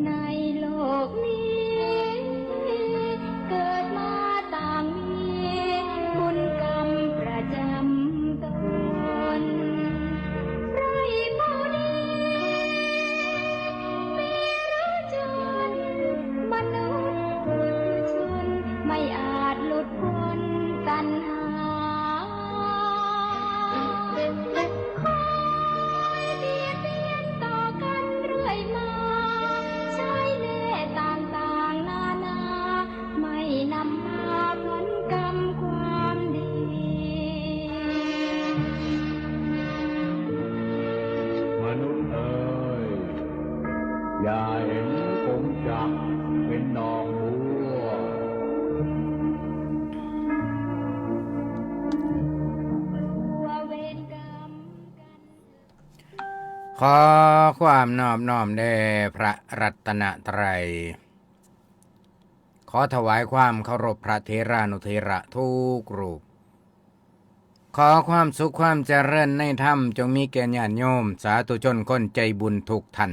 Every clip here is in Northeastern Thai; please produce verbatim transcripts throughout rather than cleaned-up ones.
ในโลกนี้ เกิดมาต่างมีบุญกรรมประจำตน ใครผู้ดี มีหรือจน มนุษย์ปุถุชน ไม่อาจหลุดพ้นตัณหา คอยเบียดเบียนต่อกันเรื่อยมา ใช้เล่ห์ต่างๆนานา ไม่นำพาผลกรรมความดี มนุษย์เอ๋ย อย่าเห็นกงจักรเป็นดอกบัว ขอความนอบน้อมแด่พระรัตนตรัย ขอถวายความเคารพพระเถรานุเถระทุกรูป ขอความสุขความเจริญในธรรมจงมีแก่ญาติโยมสาธุชนคนใจบุญทุกท่าน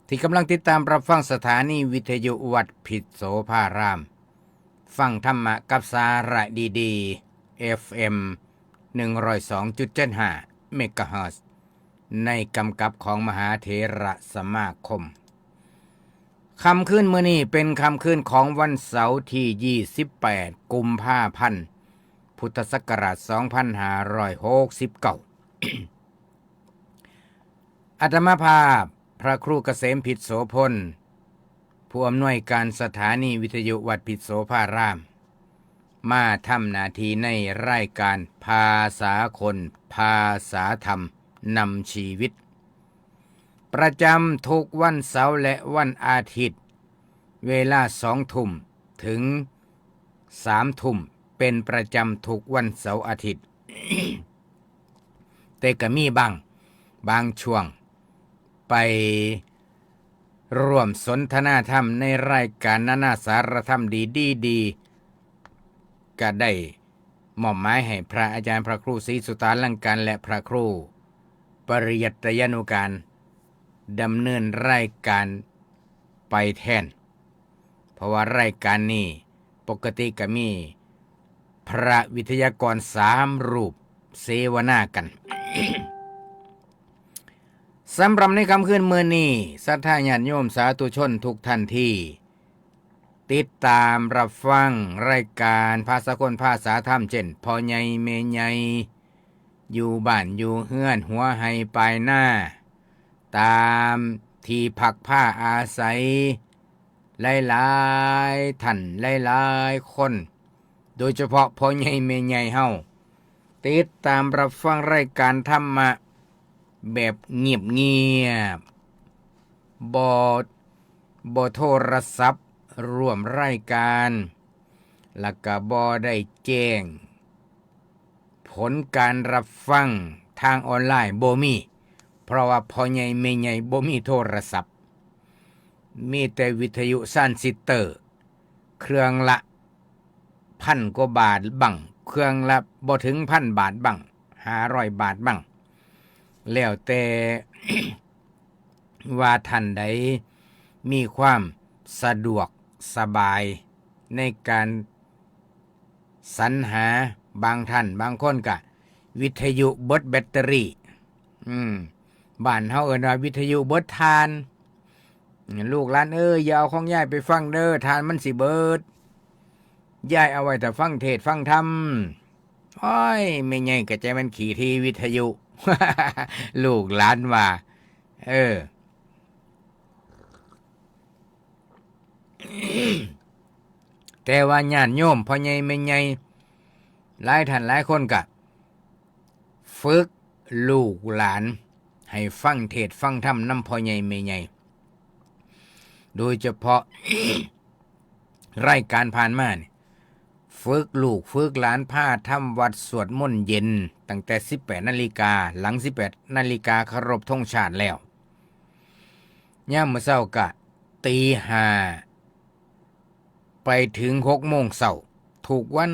ที่กำลังติดตามรับฟังสถานีวิทยุวัดพิษโสภาราม ฟังธรรมะกับสาระดีๆ เอฟเอ็ม หนึ่งร้อยสองจุดเจ็ดห้า เมกะเฮิรตซ์ ในกำกับของมหาเถระสมาคม ค่ำคืนมื้อนี้เป็นค่ำคืนของวันเสาร์ที่ ยี่สิบแปด กุมภาพันธ์ พุทธศักราช สองพันห้าร้อยหกสิบเก้า อาตมาภาพพระครูเกษมพิษโสพล ผู้อำนวยการสถานีวิทยุวัดพิษโสภาราม มาทำหน้าที่ในรายการภาษาคน ภาษาธรรม นำชีวิต ประจำทุกวันเสาร์และวันอาทิตย์ เวลาสองทุ่มถึงสามทุ่ม เป็นประจำทุกวันเสาร์อาทิตย์ แต่ก็มีบาง บางช่วง ไปร่วมสนทนาธรรมในรายการนานาสารธรรมดีดีดี ก็ได้มอบหมายให้พระอาจารย์พระครูศรีสุตาลังการและพระครูปริยัตยานุการดำเนินรายการไปแทน เพราะว่ารายการนี้ปกติก็มีพระวิทยากรสามรูปเสวนากัน สำหรับในค่ำคืนมื้อนี้ ศรัทธาญาติโยมสาธุชนทุกท่านที่ติดตามรับฟังรายการภาษาคนภาษาธรรม เช่น พ่อใหญ่แม่ใหญ่ อยู่บ้านอยู่เฮือน หัวไฮ่ปลายนา ตามที่พักผ้าอาศัย หลายๆท่าน หลายๆคน โดยเฉพาะพ่อใหญ่แม่ใหญ่เฮา ติดตามรับฟังรายการธรรมะแบบเงียบๆ บ่ บ่โทรศัพท์ร่วมรายการ แล้วก็บ่ได้แจ้งผลการรับฟังทางออนไลน์ บ่มี เพราะว่าพ่อใหญ่แม่ใหญ่บ่มีโทรศัพท์ มีแต่วิทยุทรานซิสเตอร์ เครื่องละพันกว่าบาทบ้าง เครื่องละบ่ถึงพันบาทบ้าง ห้าร้อยบาทบ้าง แล้วแต่ ว่าท่านใดมีความสะดวกสบายในการสรรหา บางท่านบางคนก็วิทยุเบิดแบตเตอรี่ อืม บ้านเฮาเอิ้นว่าวิทยุเบิดถ่าน ลูกหลานเอ้ย อย่าเอาของยายไปฟังเด้อ ถ่านมันสิเบิด ยายเอาไว้แต่ฟังเทศน์ฟังธรรม โอ้ย แม่ใหญ่ก็ใจมันขี้ทีวิทยุ ลูกหลานว่า เออ แต่ว่าญาติโยมพ่อใหญ่แม่ใหญ่ หลายท่านหลายคนก็ฝึกลูกหลานให้ฟังเทศน์ฟังธรรมนำพ่อใหญ่แม่ใหญ่ โดยเฉพาะ รายการผ่านมานี่ ฝึกลูกฝึกหลานพาทำวัตรสวดมนต์เย็น ตั้งแต่ สิบแปดนาฬิกา หลัง สิบแปดนาฬิกาเคารพธงชาติแล้ว ยามมื้อเช้าก็ตีห้า ไปถึง หกโมงเช้า ทุกวัน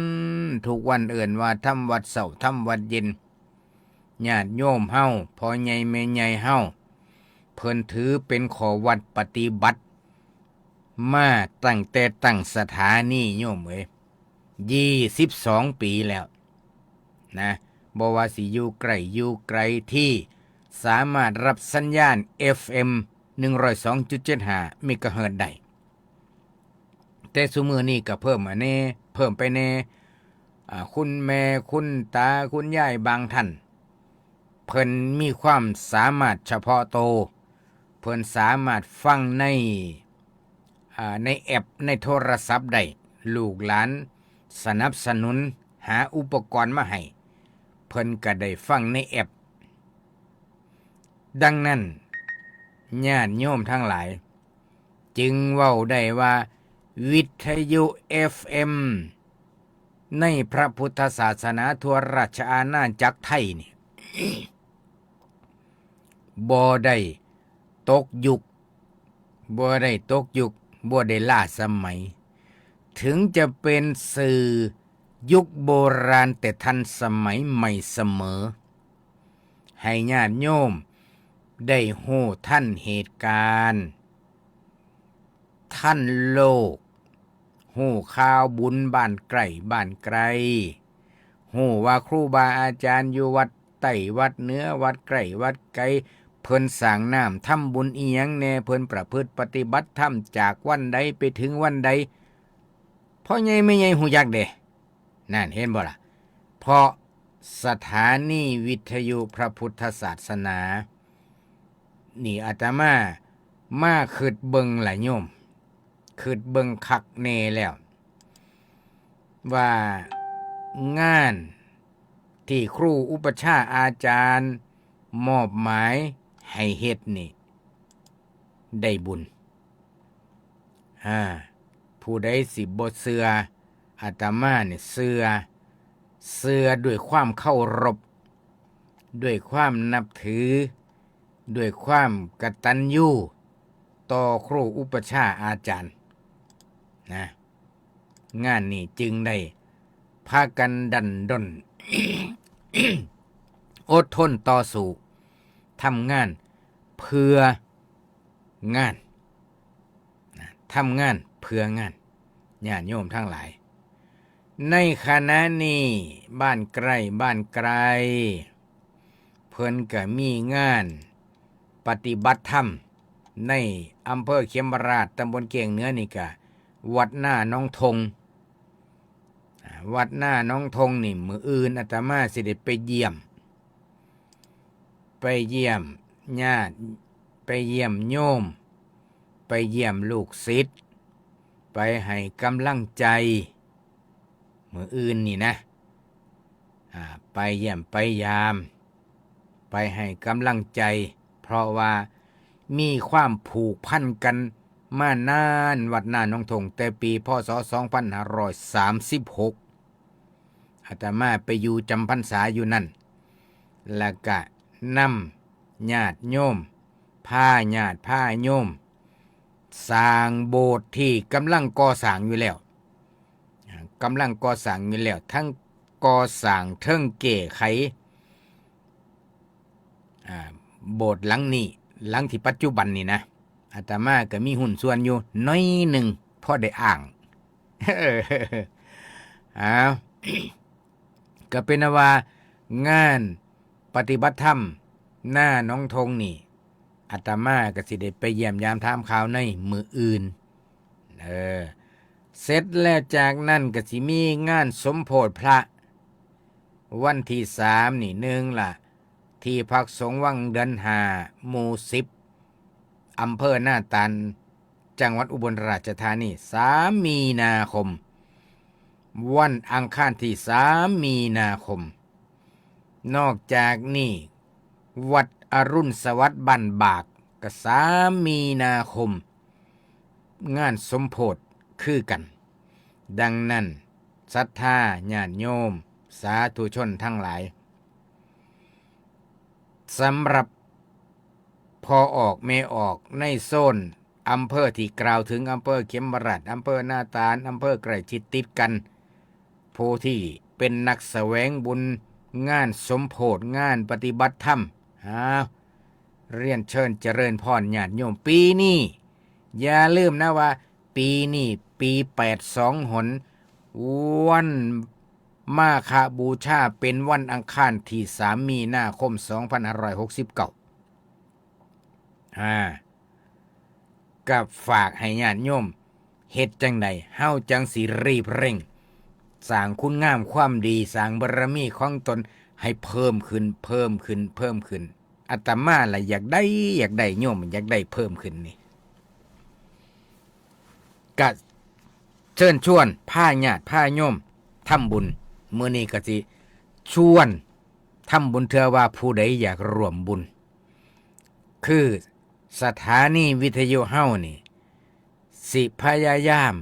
ทุกวันเอิ้นว่าทำวัตรเช้า ทำวัตรเย็น ญาติโยมเฮา พ่อใหญ่แม่ใหญ่เฮา เพิ่นถือเป็นข้อวัดปฏิบัติมาตั้งแต่ตั้งสถานี โยมเอ้ย ยี่สิบสองปีแล้วนะ บ่ว่าสิอยู่ใกล้อยู่ไกล ที่สามารถรับสัญญาณ เอฟเอ็ม หนึ่งร้อยสองจุดเจ็ดห้า เมกะเฮิรตซ์ได้ แต่ซุมื้อนี้ก็เพิ่มอันแน่ เพิ่มไปแน่ อ่า คุณแม่ คุณตา คุณยายบางท่าน เพิ่นมีความสามารถเฉพาะโต เพิ่นสามารถฟังใน อ่า ในแอป ในโทรศัพท์ได้ ลูกหลานสนับสนุนหาอุปกรณ์มาให้ เพิ่นก็ได้ฟังในแอป ดังนั้น ญาติโยมทั้งหลาย จึงเว้าได้ว่า วิทยุ เอฟเอ็ม ในพระพุทธศาสนาทั่วราชอาณาจักรไทยนี่ บ่ได้ตกยุค บ่ได้ตกยุค บ่ได้ล้าสมัย ถึงจะเป็นสื่อยุคโบราณแต่ทันสมัยใหม่เสมอ ให้ญาติโยมได้ฮู้ทันเหตุการณ์ ทันโลก ฮู้ข่าวบุญบ้านใกล้บ้านไกล ฮู้ว่าครูบาอาจารย์อยู่วัดใต้วัดเหนือ วัดใกล้วัดไกล เพิ่นสร้างน้ำทำบุญอีหยังแน่ เพิ่นประพฤติปฏิบัติธรรมจากวันใดไปถึงวันใด พ่อใหญ่แม่ใหญ่ฮู้จักเด้ นั่นเห็นบ่ล่ะ เพราะสถานีวิทยุพระพุทธศาสนา นี่อาตมามาคิดเบิ่งล่ะโยม คิดเบิ่งคักแน่แล้ว ว่างานที่ครูอุปัชฌาย์อาจารย์มอบหมายให้เฮ็ดนี่ ได้บุญ อ่า ผู้ใดสิบ่เชื่ออาตมาเนี่ย เชื่อ เชื่อด้วยความเคารพ ด้วยความนับถือ ด้วยความกตัญญูต่อครูอุปัชฌาย์อาจารย์นะ งานนี้จึงได้พากันดันด้น อดทนต่อสู้ ทำงานเพื่องาน นะ ทำงานเพื่องาน ญาติโยมทั้งหลาย ในขณะนี้บ้านใกล้บ้านไกล เพิ่นก็มีงานปฏิบัติธรรม ในอำเภอเขมราฐ ตำบลเก้งเหนือนี่ก็วัดนาหนองทง อ่า วัดนาหนองทงนี่ มื้ออื่นอาตมาสิได้ไปเยี่ยม ไปเยี่ยมญาติ ไปเยี่ยมโยม ไปเยี่ยมลูกศิษย์ ไปให้กำลังใจ มื้ออื่นนี่นะ อ่า ไปเยี่ยมไปยาม ไปให้กำลังใจ เพราะว่ามีความผูกพันกันมานาน วัดนาหนองทง แต่ปี พ.ศ. สองพันห้าร้อยสามสิบหก อาตมาไปอยู่จำพรรษาอยู่นั่น แล้วก็นำญาติโยม พาญาติพาโยม สร้างโบสถ์ที่กำลังก่อสร้างอยู่แล้ว อ่ากำลังก่อสร้างอยู่แล้ว ทั้งก่อสร้าง ทั้งแก้ไข อ่า โบสถ์หลังนี้ หลังที่ปัจจุบันนี่นะ อาตมาก็มีหุ้นส่วนอยู่หน่อยหนึ่ง พอได้อ้าง อ้าว ก็เป็นว่างานปฏิบัติธรรมนาหนองทงนี่ อาตมาก็สิได้ไปเยี่ยมยามถามข่าวในมื้ออื่น เออ เสร็จแล้วจากนั้นก็สิมีงานสมโภชพระ วันที่สามนี่ หนึ่งละ ที่พักสงฆ์วังเดือนห้า หมู่สิบ อำเภอนาตาล จังหวัดอุบลราชธานี สาม มีนาคม วันอังคารที่ สาม มีนาคม นอกจากนี้ วัดอรุณสวัสดิ์บ้านบาก ก็ สาม มีนาคม งานสมโภชคือกัน ดังนั้น ศรัทธาญาติโยม สาธุชนทั้งหลาย สำหรับพ่อออกแม่ออกในโซนอำเภอที่กล่าวถึง อำเภอเขมราฐ อำเภอนาตาล อำเภอใกล้ชิดติดกัน ผู้ที่เป็นนักแสวงบุญ งานสมโภช งานปฏิบัติธรรม อ้าว เรียนเชิญเจริญพรญาติโยม ปีนี้ อย่าลืมนะว่า ปีนี้ ปีแปดสองหน วันมาฆบูชาเป็นวันอังคารที่สามมีนาคมสองพันห้าร้อยหกสิบเก้า อ่า กับฝากให้ญาติโยม เฮ็ดจั่งใดเฮาจั่งสิรีบเร่ง สร้างคุณงามความดี สร้างบารมีของตนให้เพิ่มขึ้น เพิ่มขึ้น เพิ่มขึ้น อาตมาละอยากได้ อยากได้ โยมอยากได้เพิ่มขึ้นนี่ กะเชิญชวนพาญาติพาโยมทำบุญ มื้อนี้กะสิชวนทำบุญ เทื่อว่าผู้ใดอยากร่วมบุญ คือสถานีวิทยุเฮานี่ สิพยายาม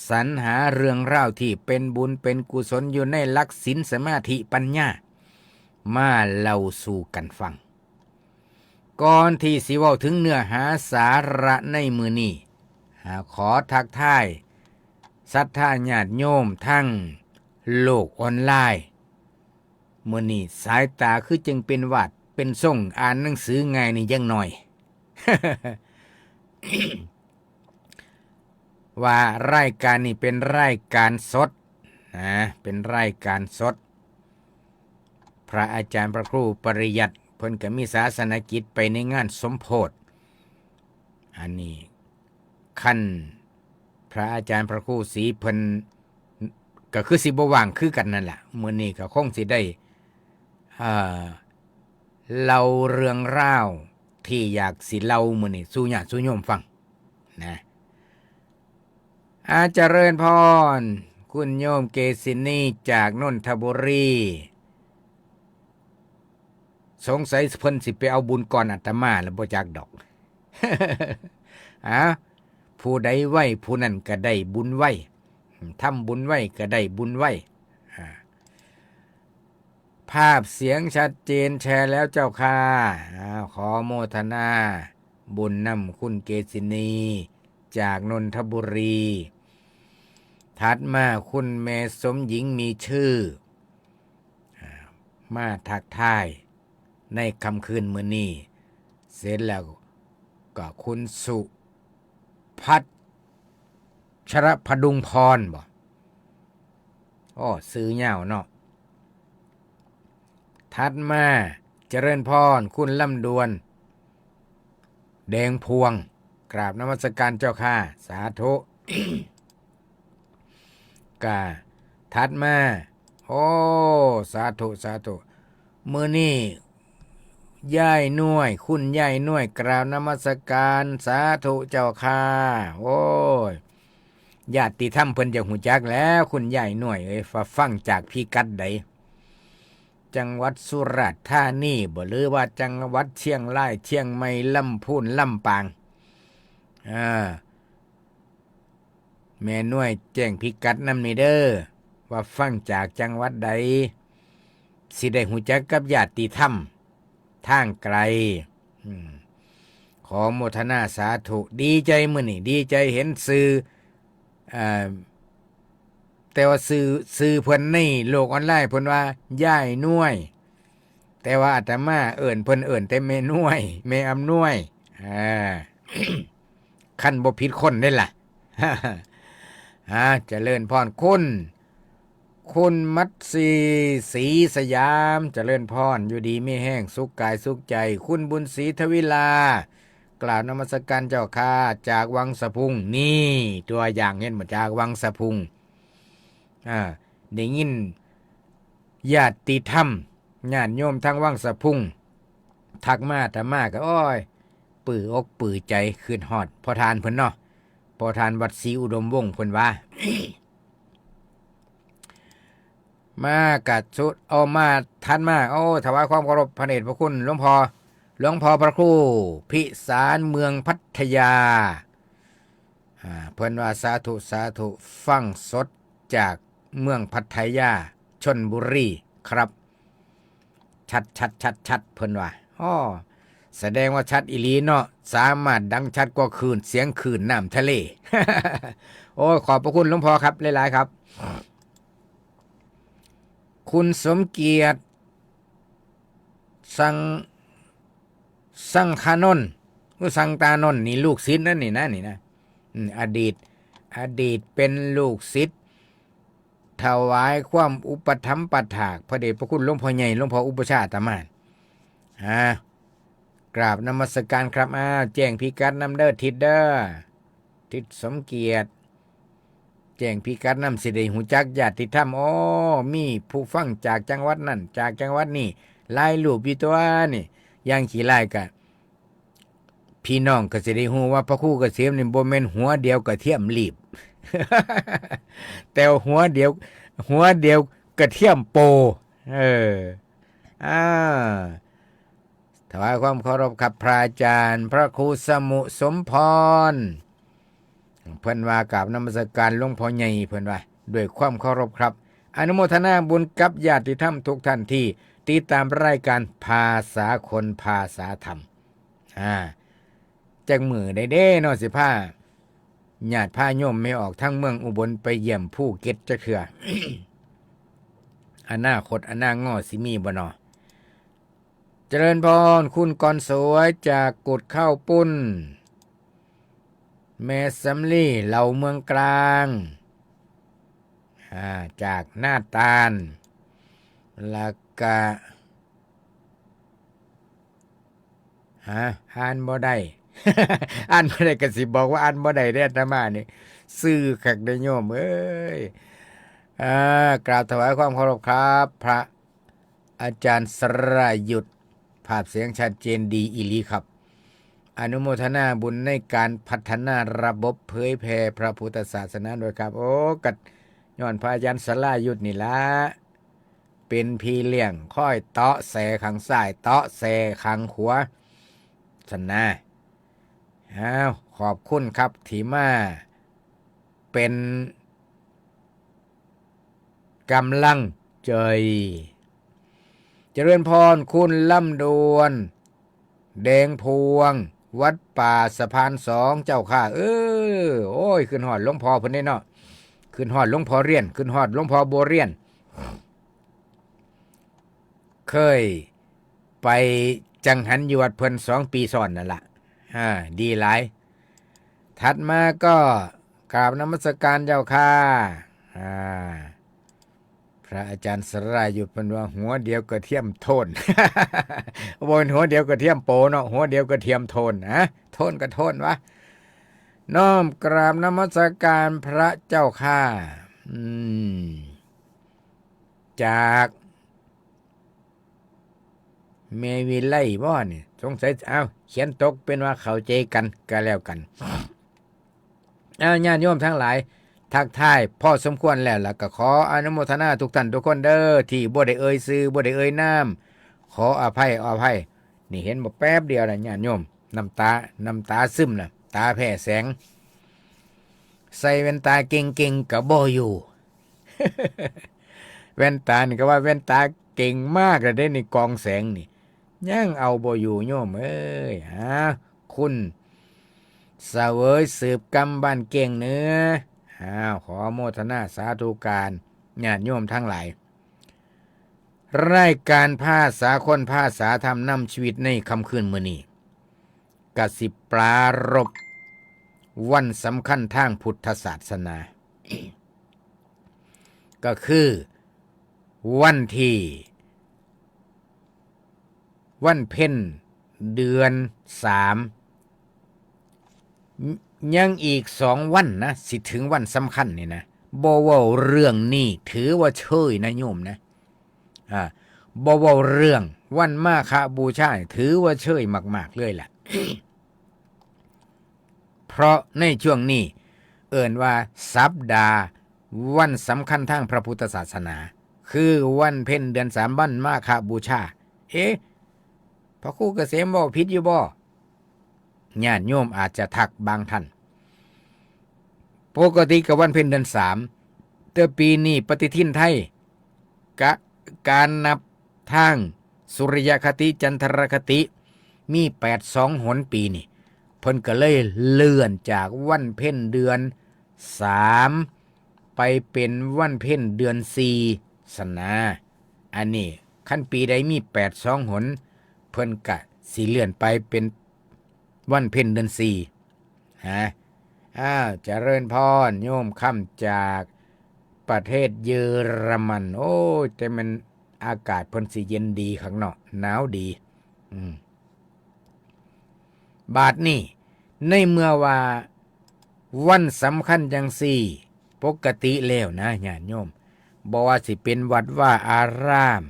สรรหาเรื่องราวที่เป็นบุญเป็นกุศลอยู่ในหลักศีลสมาธิปัญญา มาเล่าสู่กันฟัง ก่อนที่สิเว้าถึงเนื้อหาสาระในมื้อนี้ หาขอทักทายศรัทธาญาติโยมทั้งโลกออนไลน์ มื้อนี้สายตาคือจึงเป็นหวัดเป็นส่ง อ่านหนังสือง่ายนี่ยังหน่อย ว่ารายการนี้เป็นรายการสดนะ เป็นรายการสด พระอาจารย์พระครูปริยัติ เพิ่นก็มีศาสนกิจไปในงานสมโภช อันนี้คันพระอาจารย์พระครูศรีเพิ่นก็คือสิบ่ว่างคือกันนั่นล่ะ มื้อนี้ก็คงสิได้ เอ่อ เล่าเรื่องราวที่อยากสิเล่ามื้อนี้สู่ญาติสู่โยมฟังนะ อา เจริญพร คุณโยมเกซินีจากนนทบุรี สงสัยเพิ่นสิไปเอาบุญก่อนอาตมาแล้วบ่จักดอก อ่า ผู้ใดไวผู้นั้นก็ได้บุญไว ทำบุญไวก็ได้บุญไว อ่า ภาพเสียงชัดเจนแชร์แล้วเจ้าค่ะ อ้าว ขอโมทนาบุญนำคุณเกซินี จากนนทบุรี ถัดมาคุณแม่สมหญิงมีชื่อ อ่า มาทักทายในค่ำคืนมื้อนี้ เสร็จแล้วก็คุณสุพัชรพดุงพรบ่ อ้อ ชื่อยาวเนาะ ถัดมาเจริญพร คุณลำดวน แดงพวง กราบนมัสการเจ้าค่ะ สาธุ กะ ถัดมา โอ้ สาธุ สาธุ มื้อนี้ ยายหน่วย คุณยายหน่วย กราบนมัสการ สาธุเจ้าค่ะ โอ้ย ญาติธรรมเพิ่นอยากฮู้จักแหล้ว คุณยายหน่วยเอ้ย ว่าฟังจากพิกัดใด จังหวัดสุราษฎร์ธานีบ่ หรือว่าจังหวัดเชียงราย เชียงใหม่ ลำพูน ลำปาง อ่า แม่หน่วยแจ้งพิกัดนำแหน่เด้อ ว่าฟังจากจังหวัดใด สิได้ฮู้จักกับญาติธรรมทางไกล อืม ขอโมทนาสาธุ ดีใจมื้อนี้ ดีใจเห็นชื่อ เอ่อ แต่ว่าชื่อ ชื่อเพิ่นในโลกออนไลน์เพิ่นว่ายายหน่วย แต่ว่าอาตมาเอิ้นเพิ่น เอิ้นแต่แม่หน่วย แม่อำนวย อ่า คันบ่ผิดคนเด้ล่ะ อ่า เจริญพร คุณ คุณมัตสี ศรีสยาม เจริญพร อยู่ดีมีแฮง สุขกายสุขใจ คุณบุญศรีทวิลา กราบนมัสการเจ้าค่ะ จากวังสะพุง นี่ ตัวอย่างเห็นบ่ จากวังสะพุง อ่า ได้ยินญาติธรรม ญาติโยมทางวังสะพุง ทักมา อาตมาก็ โอ้ย ปลื้มอกปลื้มใจ คิดฮอดพ่อท่านเพิ่นเนาะ พ่อท่านวัดศรีอุดมวงศ์เพิ่นว่า มากะสุด เอามา ถัดมา โอ้ ถวายความเคารพพระเดชพระคุณหลวงพ่อ หลวงพ่อพระครูพิสารเมืองพัทยา อ่า เพิ่นว่า สาธุ สาธุ ฟังสดจากเมืองพัทยา ชลบุรีครับ ชัด ชัด ชัด ชัด เพิ่นว่า อ้อ แสดงว่าชัดอีหลีเนาะ สามารถดังชัดกว่าคลื่น เสียงคลื่นน้ำทะเล โอ้ย ขอบพระคุณหลวงพ่อครับ หลายๆ ครับ คุณสมเกียรติ สัง สังขานนท์ อุสังตานนท์ นี่ลูกศิษย์นั่นนี่นะ นี่นะ อืม อดีต อดีตเป็นลูกศิษย์ ถวายความอุปถัมภ์ปะถาก พระเดชพระคุณหลวงพ่อใหญ่ หลวงพ่ออุปัชฌาย์อาตมา อ่า กราบนมัสการครับ อ้าว แจ้งพิกัดนำเด้อ ทิศเด้อ ทิศสมเกียรติ แจ้งพิกัดนำ สิได้ฮู้จักญาติธรรม อ้อ มีผู้ฟังจากจังหวัดนั่น จากจังหวัดนี่ หลายรูปอยู่ตัวนี่ อย่างขี้ร้ายกะ พี่น้องก็สิได้ฮู้ว่าพระครูเกษมนี่บ่แม่นหัวเดียวกระเทียมลีบ แต่หัวเดียว หัวเดียวกระเทียมโป เออ อ่า ถวายความเคารพครับพระอาจารย์ พระครูสมุสมพร เพิ่นว่ากราบนมัสการหลวงพ่อใหญ่ เพิ่นว่า ด้วยความเคารพครับ อนุโมทนาบุญกับญาติธรรมทุกท่านที่ติดตามรายการภาษาคนภาษาธรรม อ่า จักมื้อใดเด้เนาะ สิพาญาติพาโยมแม่ออกทางเมืองอุบลไปเยี่ยมภูเก็ตจักเทื่อ อนาคตอนางอสิมีบ่เนาะ เจริญพร คุณกรสวยจากกุดข้าวปุ้น แม่สำลีเหล่าเมืองกลาง อ่า จากหน้าตาล แล้วก็ ฮะ อ่านบ่ได้ อ่านบ่ได้ก็สิบอกว่าอ่านบ่ได้เด้ อาตมานี่ ซื่อคักเด้อโยมเอ้ย อ่า กราบถวายความเคารพครับ พระอาจารย์สรายุทธ ภาพเสียงชัดเจนดีอีหลีครับ อนุโมทนาบุญในการพัฒนาระบบเผยแผ่พระพุทธศาสนาด้วยครับ โอ้ ก็ย้อนพระอาจารย์สรายุทธนี่ละ เป็นพี่เลี้ยง คอยเตาะแสข้างซ้าย เตาะแสข้างขวา ซั่นนะ อ้าว ขอบคุณครับ ที่มาเป็นกำลังใจ เจริญพร คุณลำดวน แดงพวง วัดป่าสะพานสอง เจ้าค่ะ เออ โอ้ย ขึ้นฮอดหลวงพ่อเพิ่นเด้เนาะ ขึ้นฮอดหลวงพ่อเรียน ขึ้นฮอดหลวงพ่อบัวเรียน เคยไปจังหันอยู่วัดเพิ่นสองปีซ้อนนั่นล่ะ อ่า ดีหลาย ถัดมาก็กราบนมัสการเจ้าค่ะ อ่า พระอาจารย์สรายุทธเพิ่นว่า หัวเดียวกระเทียมโทน บ่แม่นหัวเดียวกระเทียมโปเนาะ หัวเดียวกระเทียมโทนนะ โทนก็โทนวะ น้อมกราบนมัสการพระเจ้าค่ะ อืม จาก แม่วิไลบ่นี่ สงสัย เอ้า เขียนตกเป็นว่าเข้าใจกันก็แล้วกัน เอ้า ญาติโยมทั้งหลาย ทักทายพอสมควรแล้ว แล้วก็ขออนุโมทนาทุกท่านทุกคนเด้อ ที่บ่ได้เอ่ยชื่อ บ่ได้เอ่ยนาม ขออภัย อภัย นี่เห็นบ่ แป๊บเดียวนะญาติโยม น้ำตา น้ำตาซึมนะ ตาแพ้แสง ใส่แว่นตาเก่งๆ ก็บ่อยู่ แว่นตานี่ก็ว่าแว่นตาเก่งมากแล้วเด้นี่ กองแสงนี่ ยังเอาบ่อยู่โยมเอ้ย ฮะ คุณเสวยสืบกำบ้านเก่งเหนือ อ้าว ขอโมทนาสาธุการ ญาติโยมทั้งหลาย รายการภาษาคนภาษาธรรมนำชีวิตในค่ำคืนมื้อนี้ กะสิปรารภวันสำคัญทางพุทธศาสนา ก็คือวันที่ วันเพ็ญเดือนสาม ยังอีกสองวันนะ สิถึงวันสำคัญนี่นะ บ่เว้าเรื่องนี้ถือว่าเชยนะโยมนะ อ่า บ่เว้าเรื่องวันมาฆบูชา ถือว่าเชยมากๆ เลยล่ะ เพราะในช่วงนี้เอิ้นว่าสัปดาห์วันสำคัญทางพระพุทธศาสนา คือวันเพ็ญเดือนสาม วันมาฆบูชา เอ๊ะ พระครูเกษมเว้าผิดอยู่บ่ ญาติโยมอาจจะทักบางท่าน ปกติก็วันเพ็ญเดือนสาม แต่ปีนี้ปฏิทินไทย กะ การนับทางสุริยคติจันทรคติ มีแปดสองหนปีนี่ เพิ่นก็เลยเลื่อนจากวันเพ็ญเดือนสาม ไปเป็นวันเพ็ญเดือนสี่ ซั่นนะ อันนี้คันปีใดมีแปดสองหน เพิ่นกะ สิเลื่อนไปเป็นวันเพ็ญเดือนสี่ ฮะ อ้าว เจริญพร โยมค่ำจากประเทศเยอรมัน โอ้ย แต่มันอากาศเพิ่นสิเย็นดีคักเนาะ หนาวดี อืม บาดนี้ ในเมื่อว่าวันสำคัญจั่งซี้ ปกติแล้วนะ ญาติโยม บ่ว่าสิเป็นวัดวาอาราม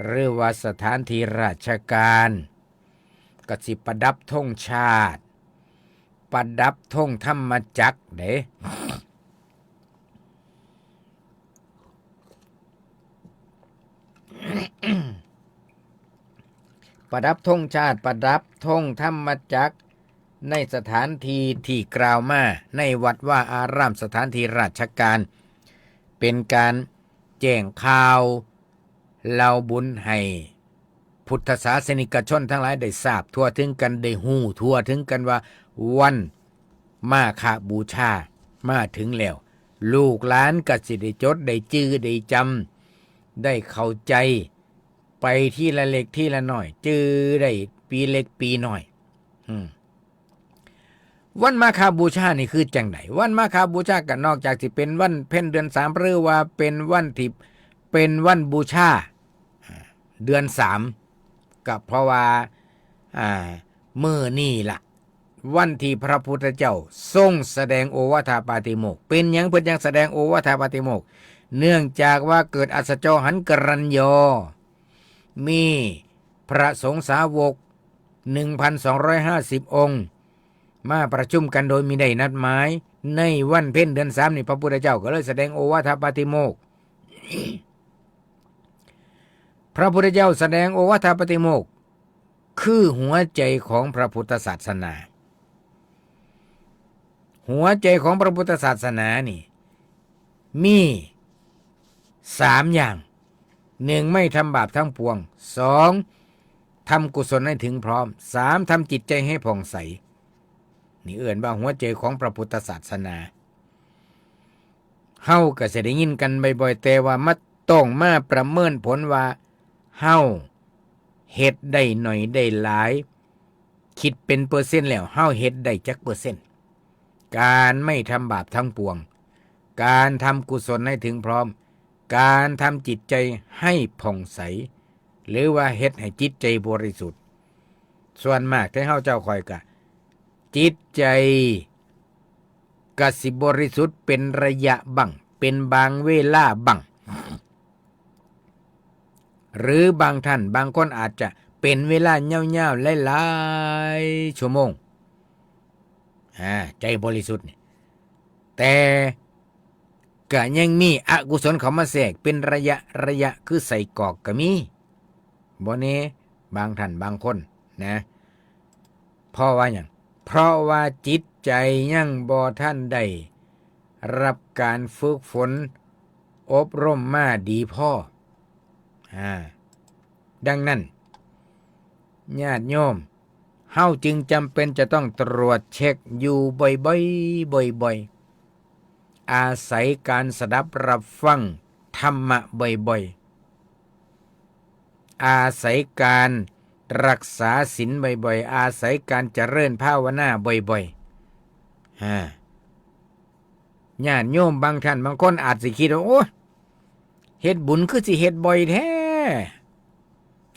หรือว่าสถานที่ราชการ ก็สิประดับธงชาติ ประดับธงธรรมจักรเด้ ประดับธงชาติ ประดับธงธรรมจักร ในสถานที่ที่กล่าวมา ในวัดวาอาราม สถานที่ราชการ เป็นการแจ้งข่าวเล่าบุญให้พุทธศาสนิกชนทั้งหลายได้ทราบทั่วถึงกัน ได้ฮู้ทั่วถึงกันว่าวันมาฆบูชามาถึงแล้ว ลูกหลานก็สิได้จดได้จื่อได้จำ ได้เข้าใจ ไปทีละเล็กทีละน้อย จื่อได้ปีเล็กปีน้อย อืม วันมาฆบูชานี่คือจั่งใด วันมาฆบูชาก็นอกจากสิเป็นวันเพ็ญเดือนสาม หรือว่าเป็นวันที่ เป็นวันบูชา อ่า เดือนสาม ก็เพราะว่า อ่า มื้อนี้ล่ะ วันที่พระพุทธเจ้าทรงแสดงโอวาทปาติโมกข์ เป็นหยังเพิ่นจั่งแสดงโอวาทปาติโมกข์ เนื่องจากว่าเกิดอัศจรรย์กรัญญอ มีพระสงฆ์สาวก หนึ่งพันสองร้อยห้าสิบ องค์ มาประชุมกันโดยมิได้นัดหมาย ในวันเพ็ญเดือนสามนี่ พระพุทธเจ้าก็เลยแสดงโอวาทปาติโมกข์ พระพุทธเจ้าแสดงโอวาทปาติโมกข์ คือหัวใจของพระพุทธศาสนา หัวใจของพระพุทธศาสนานี่ มีสามอย่าง หนึ่ง ไม่ทำบาปทั้งปวง สอง ทำกุศลให้ถึงพร้อม สาม ทำจิตใจให้ผ่องใส นี่เอิ้นว่าหัวใจของพระพุทธศาสนา เฮาก็สิได้ยินกันบ่อยๆ แต่ว่ามาต้องมาประเมินผลว่า เฮาเฮ็ดได้หน่อยได้หลาย คิดเป็นเปอร์เซ็นต์แล้ว เฮาเฮ็ดได้จักเปอร์เซ็นต์ การไม่ทำบาปทั้งปวง การทำกุศลให้ถึงพร้อม การทำจิตใจให้ผ่องใส หรือว่าเฮ็ดให้จิตใจบริสุทธิ์ ส่วนมากที่เฮาเจ้าข้อยกะ จิตใจกะสิบริสุทธิ์เป็นระยะบ้าง เป็นบางเวลาบ้าง หรือบางท่านบางคนอาจจะเป็นเวลายาวๆ หลายๆ ชั่วโมง อ่า ใจบริสุทธิ์นี่ แต่ก็ยังมีอกุศลเข้ามาแทรกเป็นระยะระยะ คือไส้กรอกก็มี บ่แน่ บางท่านบางคนนะ เพราะว่าหยัง เพราะว่าจิตใจยังบ่ทันได้รับการฝึกฝนอบรมมาดีพอ อ่า ดังนั้น ญาติโยม เฮาจึงจำเป็นจะต้องตรวจเช็คอยู่บ่อยๆ บ่อยๆ อาศัยการสดับรับฟังธรรมะบ่อยๆ อาศัยการรักษาศีลบ่อยๆ อาศัยการเจริญภาวนาบ่อยๆ ฮะ ญาติโยมบางท่านบางคนอาจสิคิดว่า โอ้ย เฮ็ดบุญคือสิเฮ็ดบ่อยแท้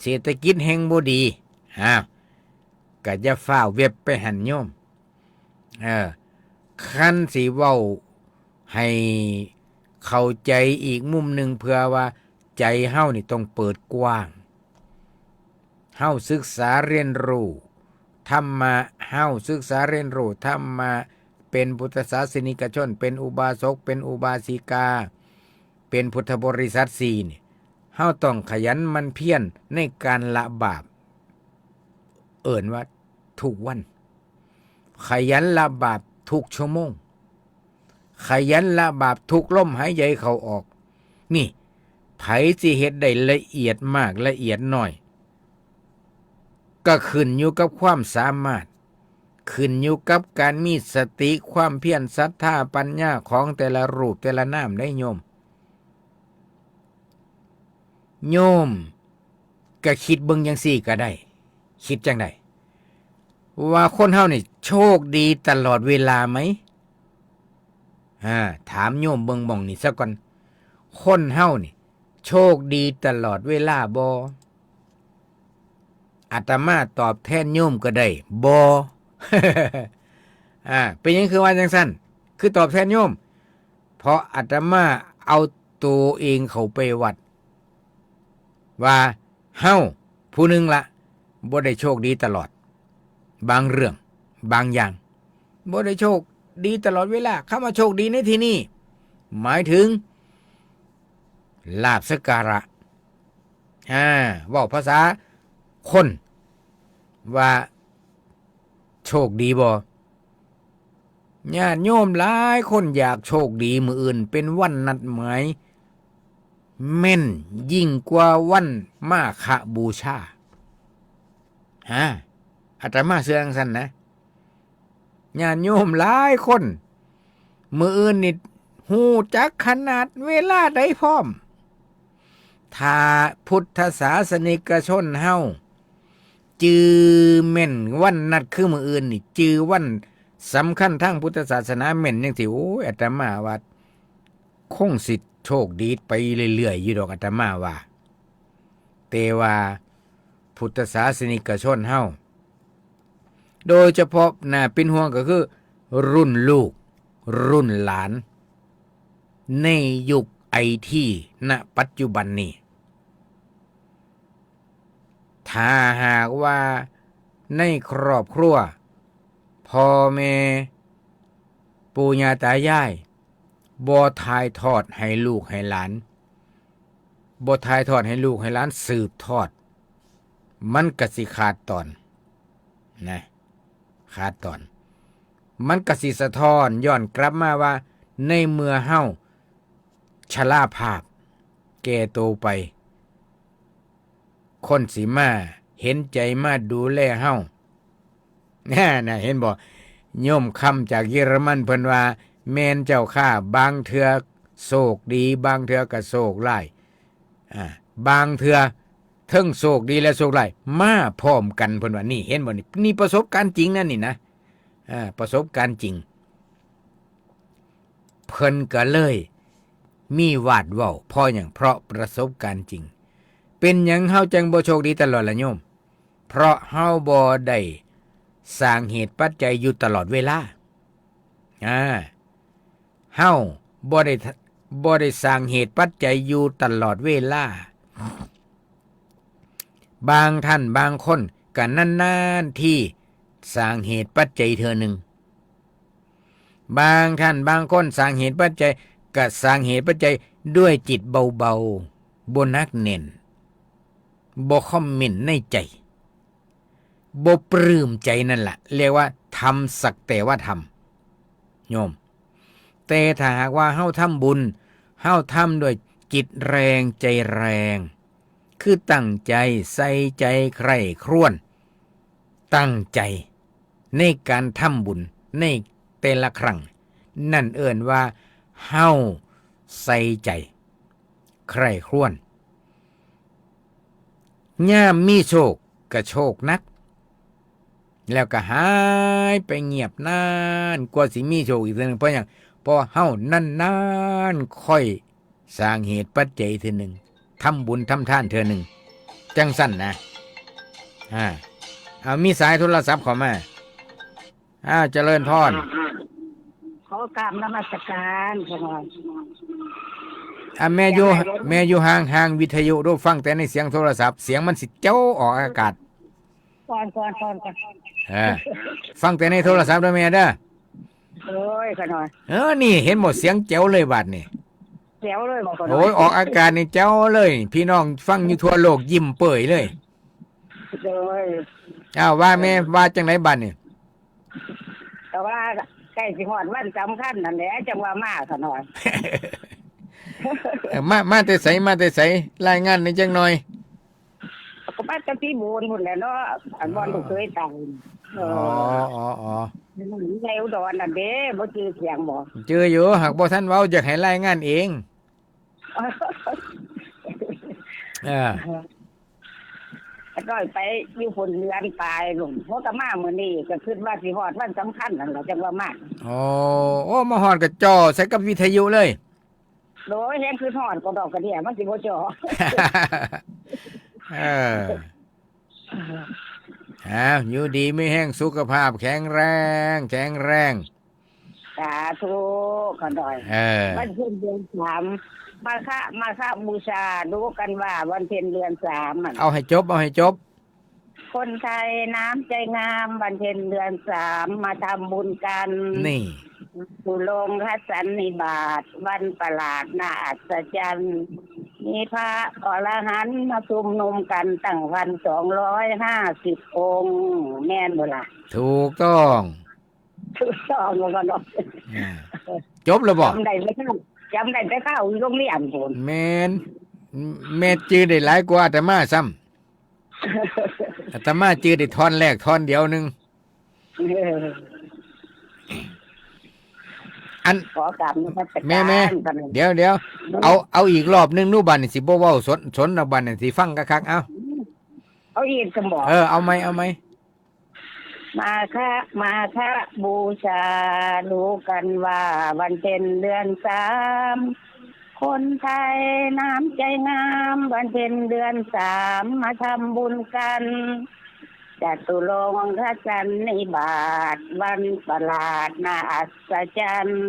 เศรษฐกิจแฮ่งบ่ดี อ้าว ก็อย่าฟ้าวแว็บไปหั่นโยม เออ คันสิเว้าให้เข้าใจอีกมุมหนึ่ง เพื่อว่าใจเฮานี่ต้องเปิดกว้าง เฮาศึกษาเรียนรู้ธรรมะ เฮาศึกษาเรียนรู้ธรรมะ เป็นพุทธศาสนิกชน เป็นอุบาสก เป็นอุบาสิกา เป็นพุทธบริษัทสี่นี่ เฮาต้องขยันหมั่นเพียรในการละบาป เอิ้นว่าทุกวัน ขยันละบาปทุกชั่วโมง ขยันละบาปทุกลมหายใจเข้าออก นี่ ไผสิเฮ็ดได้ละเอียดมากละเอียดน้อย ก็ขึ้นอยู่กับความสามารถ ขึ้นอยู่กับการมีสติ ความเพียร ศรัทธา ปัญญาของแต่ละรูปแต่ละนามได้โยม โยมก็คิดเบิ่งจั่งซี้ก็ได้ คิดจังได ว่าคนเฮานี่โชคดีตลอดเวลาไหม อ่า ถามโยมเบิ่งหม่องนี้ซะก่อน คนเฮานี่โชคดีตลอดเวลาบ่ อาตมาตอบแทนโยมก็ได้ บ่ อ่า เป็นหยังคือว่าจังซั่น คือตอบแทนโยม เพราะอาตมาเอาตัวเองเข้าไปวัด ว่าเฮาผู้หนึ่งละ บ่ได้โชคดีตลอด บางเรื่อง บางอย่าง บ่ได้โชคดีตลอดเวลา คำว่าโชคดีในที่นี้ หมายถึง ลาภสักการะ อ่า เว้าภาษาคน ว่า โชคดีบ่ ญาติโยมหลายคนอยากโชคดีมื้ออื่นเป็นวันนัดหมาย แม่นยิ่งกว่าวันมาฆบูชา ฮะ อาตมาเชื่อจังซั่นนะ ญาติโยมหลายคน มื้ออื่นนี่ฮู้จักขนาดเวลาใดพร้อม ถ้าพุทธศาสนิกชนเฮา จื่อแม่นวันนัดคือมื้ออื่นนี่ จื่อวันสำคัญทางพุทธศาสนาแม่นจังซี้ โอ้ย อาตมาว่า คงสิโชคดีไปเรื่อยๆ อยู่ดอก อาตมาว่า แต่ว่าพุทธศาสนิกชนเฮา โดยเฉพาะน่าเป็นห่วงก็คือ รุ่นลูก รุ่นหลาน ในยุคไอที ณ ปัจจุบันนี้ ถ้าหากว่าในครอบครัว พ่อแม่ ปู่ย่าตายาย บ่ถ่ายทอดให้ลูกให้หลาน บ่ถ่ายทอดให้ลูกให้หลานสืบทอด มันก็สิขาดตอน นะ ขาดตอน มันก็สิสะท้อนย้อนกลับมาว่า ในเมื่อเฮาชราภาพ แก่โตไป คนสิมาเห็นใจมาดูแลเฮา น่ะ เห็นบ่ โยมคำจากเยอรมันเพิ่นว่า แม่นเจ้าค่ะ บางเทื่อโชคดี บางเทื่อก็โชคร้าย อ่า บางเทื่อเทิงโชคดีและโชคร้ายมาพร้อมกัน เพิ่นว่า นี่ เห็นบ่ นี่ นี่ประสบการณ์จริงนะนี่นะ อ่า ประสบการณ์จริง เพิ่นก็เลยมีวาดเว้า เพราะหยัง เพราะประสบการณ์จริง เป็นหยังเฮาจังบ่โชคดีตลอดล่ะโยม เพราะเฮาบ่ได้สร้างเหตุปัจจัยอยู่ตลอดเวลา อ่า เฮาบ่ได้ บ่ได้สร้างเหตุปัจจัยอยู่ตลอดเวลา บางท่านบางคนก็นานๆ ที่สร้างเหตุปัจจัยเทื่อหนึ่ง บางท่านบางคนสร้างเหตุปัจจัย ก็สร้างเหตุปัจจัยด้วยจิตเบาๆ บ่หนักแน่น บ่คอมเมนต์ในใจ บ่ปลื้มใจนั่นล่ะ เรียกว่าทำสักแต่ว่าทำ โยม แต่ถ้าหากว่าเฮาทำบุญ เฮาทำด้วยจิตแรงใจแรง คือตั้งใจ ใส่ใจ ใคร่ครวญ ตั้งใจในการทำบุญในแต่ละครั้ง นั่นเอิ้นว่าเฮาใส่ใจ ใคร่ครวญ ยามมีโชคก็โชคนัก แล้วก็หายไปเงียบนาน กว่าสิมีโชคอีกเทื่อหนึ่ง เพราะหยัง เพราะเฮานานๆ ค่อยสร้างเหตุปัจจัยเทื่อหนึ่ง ทำบุญทำทานเทื่อหนึ่ง จังซั่นนะ อ่า เอา มีสายโทรศัพท์เข้ามา อ้าว เจริญพร ขอกราบนมัสการค่ะ อ่ะ แม่อยู่ แม่อยู่ห่างๆ วิทยุดู ฟังแต่ในเสียงโทรศัพท์ เสียงมันสิเจ๋วออกอากาศ ก่อน ก่อน ก่อน ก่อน เออ ฟังแต่ในโทรศัพท์เด้อแม่เด้อ โอ้ย ขะน้อย เออ นี่เห็นบ่ เสียงเจ๋วเลยบาดนี่ เจ๋วเลยบ่ ขะน้อย โอ้ย ออกอากาศนี่เจ๋วเลย พี่น้องฟังอยู่ทั่วโลกยิ้มเปื่อยเลย โอ้ย อ้าว ว่าแม่ ว่าจังไดบาดนี่ แต่ว่าใกล้สิฮอดวันสำคัญนั่นแหละ จังว่ามา ขะน้อย เออ มา มาแต่ไส มาแต่ไส รายงานหน่อยจังหน่อย ก็มาแต่พิบูลพุ้นแหละเนาะ อันบ่อนลูกเขยตาย เออ อ๋อ อ๋อ อ๋อ ในอุดรนั่นเด้ บ่จื่อเสียงบ่ จื่ออยู่ หากบ่ทันเว้า อยากให้รายงานเอง เออ ก็น้อยไปอยู่พุ้นเดือนปลายพุ้น พอก็มามื้อนี้ก็คิดว่าสิฮอดวันสำคัญนั่นล่ะจั่งว่ามา โอ้ โอ้ มาฮอดก็จ่อใส่กับวิทยุเลย โดยแฮงคิดฮอดก็ดอกกระเดี้ย มันสิบ่จ่อ เออ อ้าว อยู่ดีมีแฮง สุขภาพแข็งแรง แข็งแรง สาธุ ก็น้อย เออ วันเพ็ญเดือนสาม มาฆะ มาฆบูชา รู้กันว่าวันเพ็ญเดือนสามอะ เอาให้จบ เอาให้จบ คนไทยน้ำใจงาม วันเพ็ญเดือนสาม มาทำบุญกัน นี่ สู่โรงพระสันนิบาต วันประหลาดน่าอัศจรรย์ มีพระอรหันต์มาชุมนุมกันตั้งพันสองร้อยห้าสิบองค์ แม่นบ่ล่ะ ถูกต้อง ถูกต้องแล้วก็เนาะ อ่า จบแล้วบ่ จำได้แต่คาว จำได้แต่คาวโรงเรียนพุ้น แม่น แม่จื่อได้หลายกว่าอาตมาซ้ำ อาตมาจื่อได้ท่อนแรกท่อนเดียวหนึ่ง เออ อัน ขอกราบนมัสการ แม่ แม่ ท่าน เดี๋ยว เดี๋ยว เอา เอาอีกรอบหนึ่ง ดูบัดนี้สิบ่เว้าสน สน เอาบัดนี้สิฟังคักๆ เอา เอาอีกสมอง เออ เอาใหม่ เอาใหม่ มาฆะ มาฆบูชา รู้กันว่าวันเพ็ญเดือนสาม คนไทยน้ำใจงาม วันเพ็ญเดือนสาม มาทำบุญกัน จตุรงคสันนิบาต วันประหลาดน่าอัศจรรย์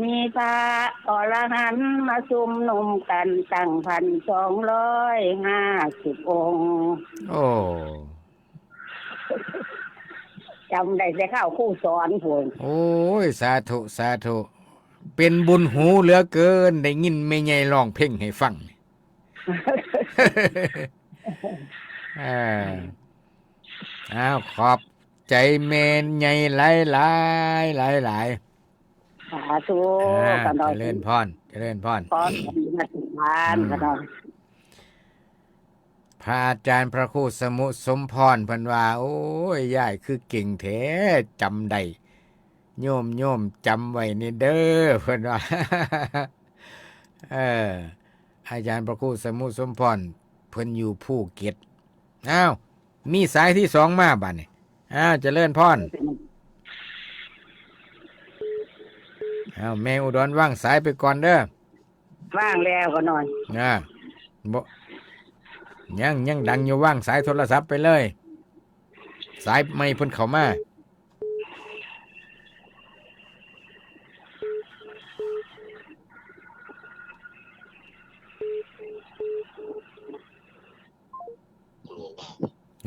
มีพระอรหันต์มาชุมนุมกันตั้งพันสองร้อยห้าสิบองค์ โอ้ จำได้แต่คาวครูสอนพุ้น โอ้ย สาธุ สาธุ เป็นบุญหูเหลือเกิน ได้ยินแม่ใหญ่ร้องเพลงให้ฟัง เออ อ้าว ขอบใจแม่ใหญ่หลายๆ หลายๆ สาธุ อ่า ป้าน้อย เจริญพร เจริญพร ขออนุญาตทาน อืม ป้าน้อย พระอาจารย์พระครูสมุสมพรเพิ่นว่า โอ้ย ยายคือเก่งแท้ จำได้ โยม โยมจำไว้นี่เด้อ เพิ่นว่า เออ อาจารย์พระครูสมุสมพร เพิ่นอยู่ภูเก็ต อ้าว มีสายที่สองมาบัดนี้ อ้าว เจริญพร อ้าว แม่อุดรวางสายไปก่อนเด้อ วางแล้วป้าน้อย อ่า บ่ ยัง ยังดังอยู่ วางสายโทรศัพท์ไปเลย สายใหม่เพิ่นเข้ามา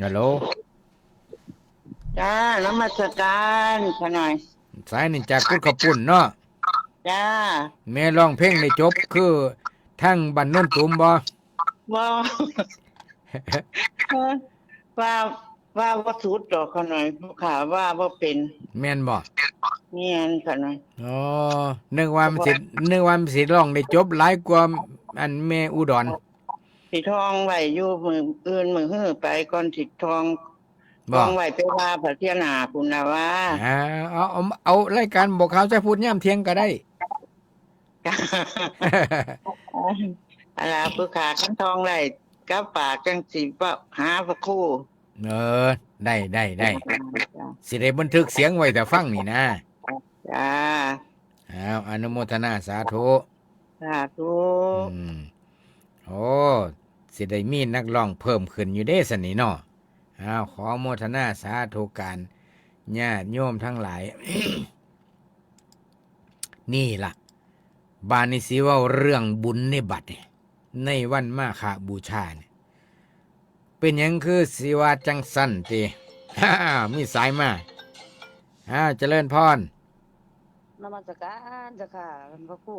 ฮัลโหล จ้า นมัสการป้าน้อย สายนี่จากกุดข้าวปุ้นเนาะ จ้า แม่ร้องเพลงได้จบคือทางบ้านโนนตูมบ่ บ่ ว่า ว่าบ่สุดดอกป้าน้อย ผู้ข้าว่าบ่เป็น แม่นบ่ แม่นป้าน้อย อ๋อ นึกว่ามันสิ นึกว่ามันสิร้องได้จบหลายกว่าอันแม่อุดร สิท่องไว้อยู่มื้ออื่นมื้อฮื้อไปก่อนสิท่อง บ่ ท่องไว้ไปว่าพระเสียหน้าพุ้นล่ะว่า อ่า เอา เอา เอารายการบอกข่าวชัยพูดยามเที่ยงก็ได้ อันล่ะ ผู้ข้าคันท่องได้กับปากจั่งสิว่าหาพระครู เออ ได้ ได้ ได้ จ้า สิได้บันทึกเสียงไว้ถ้าฟังนี่นะ จ้า อ้าว อนุโมทนาสาธุ สาธุ อืม โอ้ สิได้มีนักร้องเพิ่มขึ้นอยู่เด้สันนี่เนาะ อ้าว ขออนุโมทนาสาธุการ ญาติโยมทั้งหลาย นี่ล่ะ บาดนี้สิเว้าเรื่องบุญในบัดนี่ ในวันมาฆบูชานี่ เป็นหยังคือสิว่าจั่งซั้นติ มีสายมา อ้าว เจริญพร นมัสการเจ้าค่ะ ท่านพระครู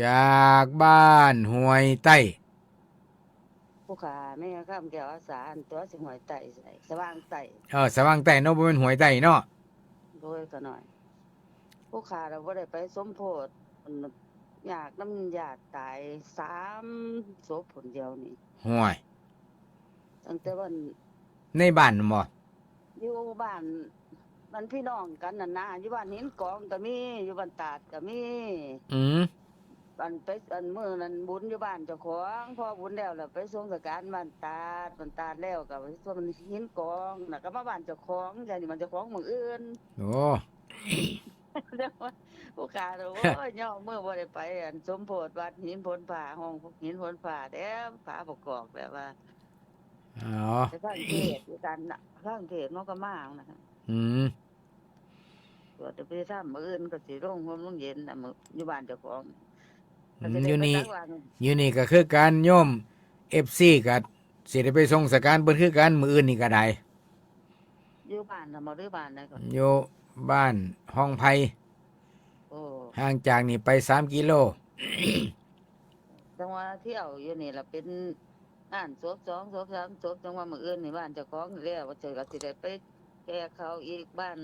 จากบ้านห้วยใต้ ผู้ข้าแม่คำแก้วอาสา อันตัวสิห้วยใต้ สว่างใต้ เออ สว่างใต้เนาะ บ่แม่นห้วยใต้เนาะ โดยก็น้อย ผู้ข้าเราบ่ได้ไปสมโพธิ ยากนำญาติตายสามศพพุ้นเดียวนี่ ห้วย ตั้งแต่วัน ในบ้านบ่ อยู่บ้าน มันพี่น้องกันนั่นนะ อยู่บ้านหินกองก็มี อยู่บ้านตาดก็มี อืม อันไป อันมื้อนั้นบุญอยู่บ้านเจ้าของ พอบุญแล้วล่ะไปสงสการบ้านตาด บ้านตาดแล้วก็ไปส่งหินกอง แล้วก็มาบ้านเจ้าของ อย่างนี้บ้านเจ้าของมื้ออื่น โอ้ แต่ว่าผู้ขาน่ะ โอ้ย ย่อมื้อบ่ได้ไป อันสมโพธิวัดหินโพนผา ห้องหินโพนผา แถวผาประกอบ แบบว่า อ๋อ ไปฟังเทศน์อยู่กันน่ะ ฟังเทศน์มันก็มานะคะ อืม สวดอภิธรรม มื้ออื่นก็สิลงร่มลงเย็นน่ะ มื้อ อยู่บ้านเจ้าของ อืม ก็สิได้ อยู่นี่ ไปสักวัน อยู่นี่ก็คือกันโยม เอฟซี ก็สิได้ไปสงสการเพิ่นคือกัน มื้ออื่นนี่ก็ได้ อยู่บ้านน่ะบ่ หรือบ้านใดก่อน อยู่บ้านห้องไผ่ โอ้ ห่างจากนี่ไปสามกิโล จังว่าเที่ยวอยู่นี่ล่ะ เป็นงานศพสองศพสามศพ จังว่ามื้ออื่นนี่บ้านเจ้าของแล้ว ว่าเจ้าก็สิได้ไปแก่เขาอีก บ้าน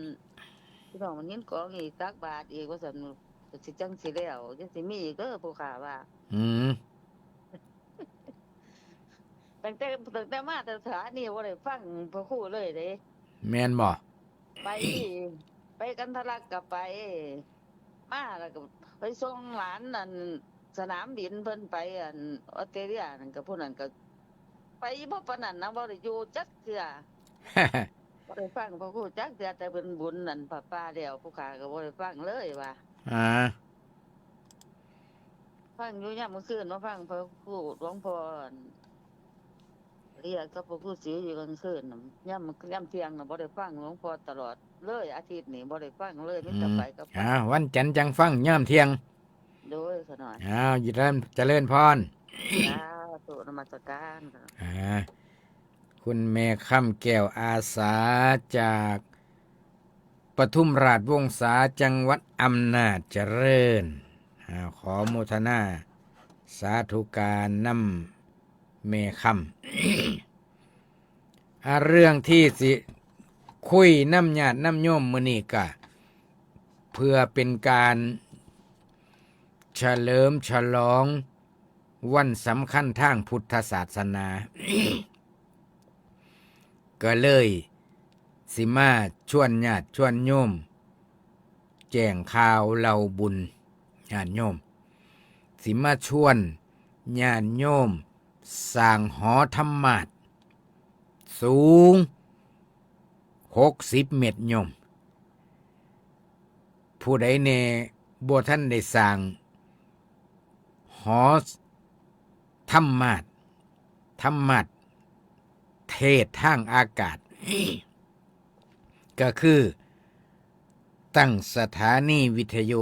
พี่น้องมันหินกองอีก ตักบาตรอีก ว่าซั่น ก็สิจังสิแล้ว จังสิมีอีกเด้อผู้ข้าว่า อืม ตั้งแต่ ตั้งแต่มาแต่สถานีบ่ได้ฟังพระครูเลยเด้ แม่นบ่ ไป ไปกันทะลักก็ไป มาแล้วก็ไปส่งหลานนั่น สนามบินเพิ่นไปอันออสเตรเลียนั่น ก็ผู้นั้นก็ไปบ่ปานนั้นนะ บ่ได้อยู่จักเทื่อ บ่ได้ฟังพระครูจักเทื่อ แต่เพิ่นบุญนั่นผ้าป่าแล้ว ผู้ข้าก็บ่ได้ฟังเลยว่า อ่า ฟังอยู่ยามมื้อคืน มาฟังพระครูหลวงพ่อเรียกกับพระครูศรีอยู่กลางคืนน่ะ ยาม ยามเที่ยงน่ะบ่ได้ฟังหลวงพ่อตลอดเลย อาทิตย์นี้บ่ได้ฟังเลย มีแต่ อืม ไปกับ อ่า วันจันทร์จังฟังยามเที่ยง โดยขะน้อย อ้าว เจริญ เจริญพร สาธุ นมัสการค่ะ อ่า คุณแม่คำแก้วอาสาจากปทุมราชวงศา จังหวัดอำนาจเจริญ อ่า ขอโมทนาสาธุการนำแม่คำ อ่า เรื่องที่สิคุยนำญาตินำโยมมื้อนี้ก็ เพื่อเป็นการเฉลิมฉลองวันสำคัญทางพุทธศาสนา ก็เลยสิมาชวนญาติชวนโยม แจ้งข่าวเล่าบุญ ญาติโยม สิมาชวนญาติโยมสร้างหอธรรมาสน์สูงหกสิบเมตรโยม ผู้ใดแน่บ่ทันได้สร้างหอธรรมาสน์ ธรรมาสน์เทศน์ทางอากาศ ก็คือตั้งสถานีวิทยุ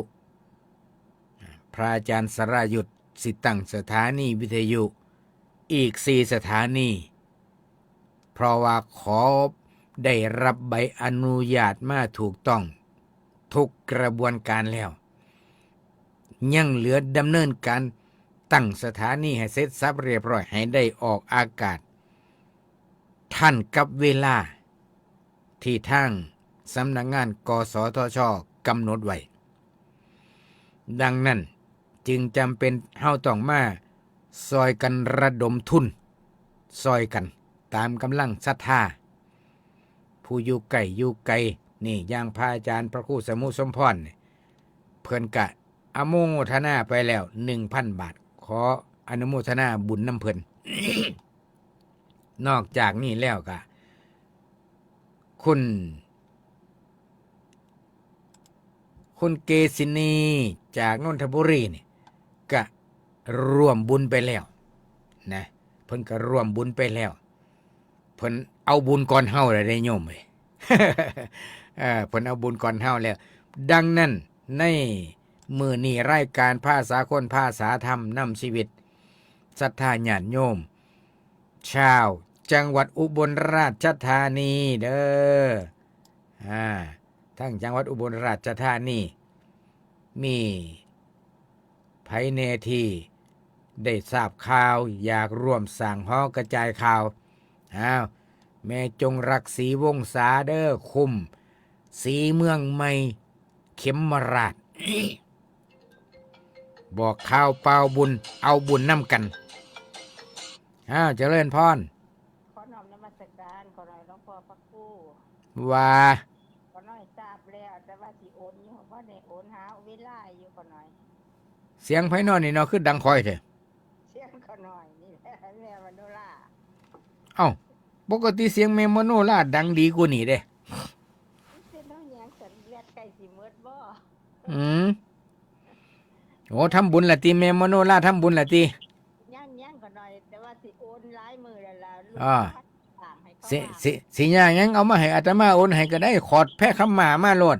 พระอาจารย์สรายุทธสิตั้งสถานีวิทยุอีกสี่สถานี เพราะว่าขอได้รับใบอนุญาตมาถูกต้องทุกกระบวนการแล้ว ยังเหลือดำเนินการตั้งสถานีให้เสร็จสรรพเรียบร้อย ให้ได้ออกอากาศทันกับเวลาที่ทางสำนักงาน กสทช กำหนดไว้ ดังนั้นจึงจำเป็นเฮาต้องมาซอยกันระดมทุน ซอยกันตามกำลังศรัทธา ผู้อยู่ใกล้อยู่ไกล นี่อย่างพระอาจารย์พระครูสมุสมพรนี่ เพิ่นกะอนุโมทนาไปแล้วหนึ่งพันบาท ขออนุโมทนาบุญนำเพิ่น นอกจากนี้แล้วกะ คุณ คุณเกษินีจากนนทบุรีนี่กะร่วมบุญไปแล้วนะ เพิ่นกะร่วมบุญไปแล้ว เพิ่นเอาบุญก่อนเฮาแล้วเด้โยมเอ้ย เออ เพิ่นเอาบุญก่อนเฮาแล้ว ดังนั้นในมื้อนี้รายการพาสาคนพาสาธรรมนำชีวิต ศรัทธาญาติโยม ชาวจังหวัดอุบลราชธานีเด้อ อ่า ทั้งจังหวัดอุบลราชธานี มีไผแน่ที่ได้ทราบข่าว อยากร่วมสร้างหอกระจายข่าว อ้าว แม่จงรักศรีวงศาเด้อ คุ้มศรีเมืองใหม่ เข็มราช บอกข่าวเป่าบุญ เอาบุญนำกัน อ้าว เจริญพร ขอน้อมนมัสการ ขอน้อยหลวงพ่อพระครู ว่า ขอน้อยทราบแล้ว แต่ว่าสิโอนอยู่ บ่ได้โอน หาเวลาอยู่ ขอน้อย เสียงไผน้อนี่เนาะ คือดังคอยแท้ เสียงข้าน้อยนี่แหละ แม่มโนรา เอ้า ปกติเสียงแม่มโนราดังดีกว่านี่เด้ เสียงน้องแยงสันเลือดใกล้สิหมดบ่ อืม โอ้ ทำบุญละติ แม่มโนราทำบุญละติ ยังยังข้าน้อย แต่ว่าสิโอนหลายมื้อแล้วล่ะ ลูก อ่า ค้างให้เขา สิ ว่า สิ สิยากหยัง เอามาให้อาตมาโอนให้ก็ได้ ขอดแพร่ขาวหมากมาโลด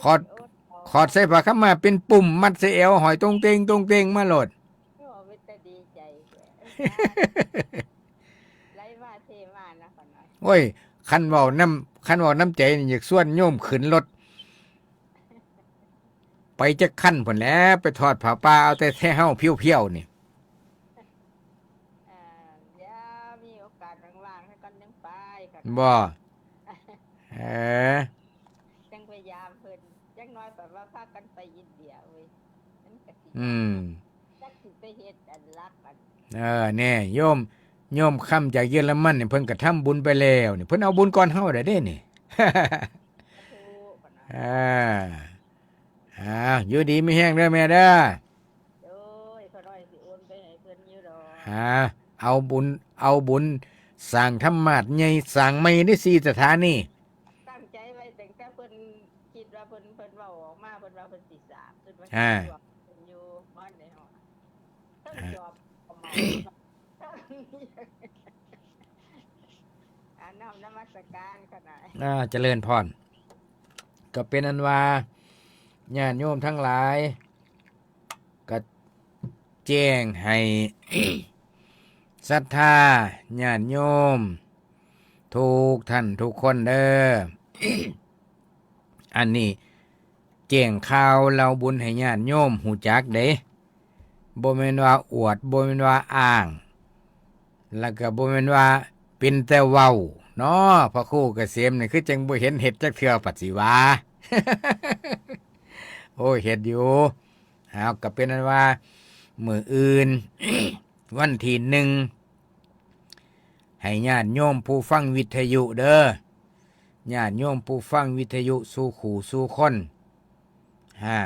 ขอด ขอดใส่ผ้าขาวหมากเป็นปุ่ม มัดใส่เอว ห้อยตรงเต็งตรงเต็งมาโลด โอ้ เป็นตาดีใจแท้ ไหลมาเทมานะข้าน้อย โอ้ย คันเว้านำ คันเว้านำใจนี่ อยากชวนโยมขึ้นรถ ไปจักคันพุ้นแหล้ว ไปทอดผ้าป่า เอาแต่แท้เฮาเพียวๆนี่ เอ่อ เดี๋ยวมีโอกาสว่างๆ แล้วกันยังไปค่ะ บ่ เออ จังพยายามเพิ่น จักหน่อยแบบว่าพากันไปอินเดียเว้ย มันก็สิ อืม จักสิไปเฮ็ดอันลักอัน เออ แน่ โยม โยมคำจากเยอรมันนี่ เพิ่นก็ทำบุญไปแล้วนี่ เพิ่นเอาบุญก่อนเฮาได้เด้นี่ สาธุ เออ อ้าว อยู่ดีมีแฮงเด้อแม่เด้อ โอ้ย ข้าน้อยสิโอนไปให้เพิ่นอยู่ดอก อ่า เอาบุญ เอาบุญสร้างธรรมาสน์ใหญ่สร้างใหม่ได้สี่สถานี ตั้งใจไว้ตั้งแต่เพิ่นคิดว่าเพิ่น เพิ่นเว้าออกมา เพิ่นว่าเพิ่นสิสร้าง เพิ่นว่า อ่า สิสร้างเพิ่นอยู่บ้านใดเนาะ เพิ่น อ่า จอบ อ่า นำนมัสการข้าน้อย อ่า เจริญพร ก็เป็นอันว่า ญาติโยมทั้งหลาย ก็แจ้งให้ ศรัทธาญาติโยม ทุกท่านทุกคนเด้อ อันนี้แจ้งข่าวเล่าบุญให้ญาติโยมฮู้จักเด้ บ่แม่นว่าอวด บ่แม่นว่าอ้าง แล้วก็บ่แม่นว่าเป็นแต่เว้าเนาะ พระครูเกษมนี่คือจั่งบ่เห็นเฮ็ดจักเทื่อ ปัดสิว่า โอ้ย เฮ็ดอยู่ เอา ก็เป็นอันว่า มื้ออื่น วันที่หนึ่ง ให้ญาติโยมผู้ฟังวิทยุเด้อ ญาติโยมผู้ฟังวิทยุสู่คู่สู่คน ฮะ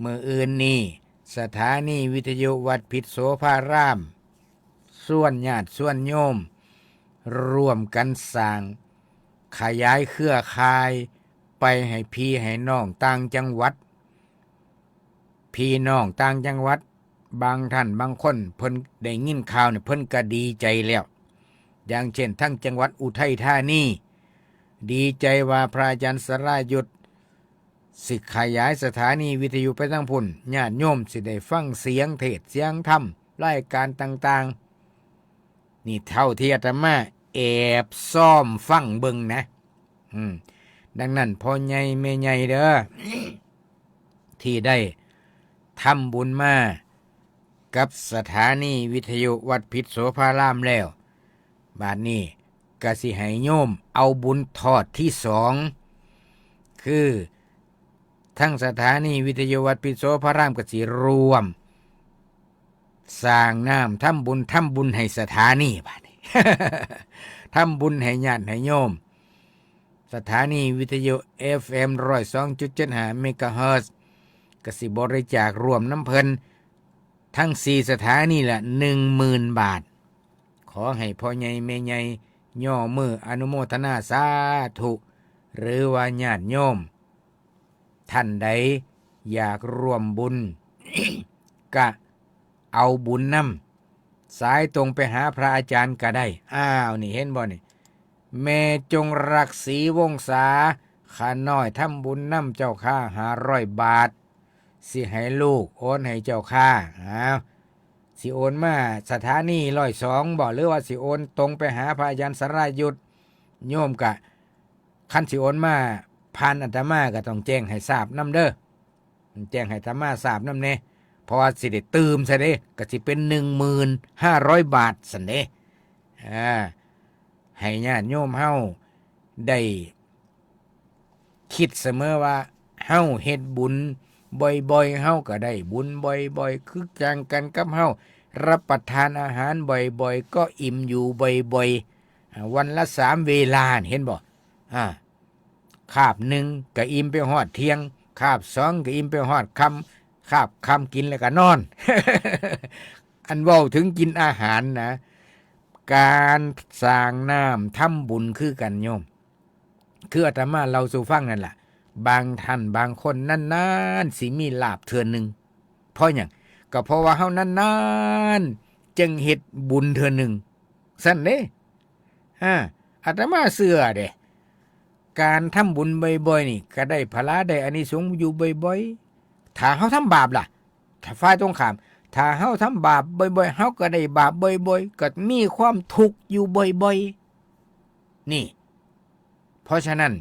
มื้ออื่นนี้ สถานีวิทยุวัดพิษโสภาราม ชวนญาติชวนโยม ร่วมกันสร้าง ขยายเครือข่าย ไปให้พี่ให้น้องต่างจังหวัด พี่น้องต่างจังหวัด บางท่านบางคนเพิ่นได้ยินข่าวนี่เพิ่นก็ดีใจแล้ว อย่างเช่นทางจังหวัดอุทัยธานี ดีใจว่าพระอาจารย์สรายุทธสิขยายสถานีวิทยุไปทางพุ้น ญาติโยมสิได้ฟังเสียงเทศน์เสียงธรรม รายการต่างๆ นี่เท่าที่อาตมาแอบซ่อมฟังเบิ่งนะ อืม ดังนั้นพ่อใหญ่แม่ใหญ่เด้อ ที่ได้ทำบุญมากับสถานีวิทยุวัดพิษโสภารามแล้ว บาดนี้ก็สิให้โยมเอาบุญทอดที่สอง คือทั้งสถานีวิทยุวัดพิษโสภารามก็สิร่วม สร้างน้ำทำบุญ ทำบุญให้สถานีบาดนี้ ทำบุญให้ญาติให้โยม สถานีวิทยุ เอฟเอ็ม ร้อยสองจุดเจ็ดห้า เมกะเฮิรตซ์ ก็สิบริจาคร่วมนำเพิ่น ทั้งสี่สถานีละ หนึ่งหมื่นบาท ขอให้พ่อใหญ่แม่ใหญ่ย่อมืออนุโมทนาสาธุ หรือว่าญาติโยม ท่านใดอยากร่วมบุญ กะเอาบุญนำ สายตรงไปหาพระอาจารย์ก็ได้ อ้าว นี่เห็นบ่นี่ แม่จงรักศรีวงศา ข้าน้อยทำบุญนำเจ้าค่ะ ห้าร้อยบาท สิให้ลูกโอนให้เจ้าค่ะ อ้าว สิโอนมาสถานีร้อยสองบ่ หรือว่าสิโอนตรงไปหาพระอาจารย์สรายุทธ โยมกะ คันสิโอนมาผ่านอาตมาก็ต้องแจ้งให้ทราบนำเด้อ แจ้งให้อาตมาทราบนำแหน่ เพราะว่าสิได้ตื่มซะเด้ ก็สิเป็นหนึ่งหมื่นห้าร้อยบาทซั้นเด้ อ่า ให้ญาติโยมเฮาได้คิดเสมอว่า เฮาเฮ็ดบุญบ่อยๆ เฮาก็ได้บุญบ่อยๆ คือจั่งกันกับเฮารับประทานอาหารบ่อยๆ ก็อิ่มอยู่บ่อยๆ อ่า วันละสามเวลา เห็นบ่ อ่า คาบหนึ่งก็อิ่มไปฮอดเที่ยง คาบสองก็อิ่มไปฮอดค่ำ คาบค่ำกินแล้วก็นอน อันเว้าถึงกินอาหารนะ การสร้างน้ำทำบุญคือกันโยม คืออาตมาเล่าสู่ฟังนั่นล่ะ บางท่านบางคนนานๆสิมีลาภเทื่อหนึ่ง เพราะหยัง ก็เพราะว่าเฮานานๆจั่งเฮ็ดบุญเทื่อหนึ่ง ซั่นเด้ อ่า อาตมาเชื่อเด้ การทำบุญบ่อยๆนี่ก็ได้ผลาได้อานิสงส์อยู่บ่อยๆ ถ้าเฮาทำบาปล่ะ ถ้าฝ่ายตรงข้าม ถ้าเฮาทำบาปบ่อยๆ เฮาก็ได้บาปบ่อยๆ ก็มีความทุกข์อยู่บ่อยๆ นี่ เพราะฉะนั้น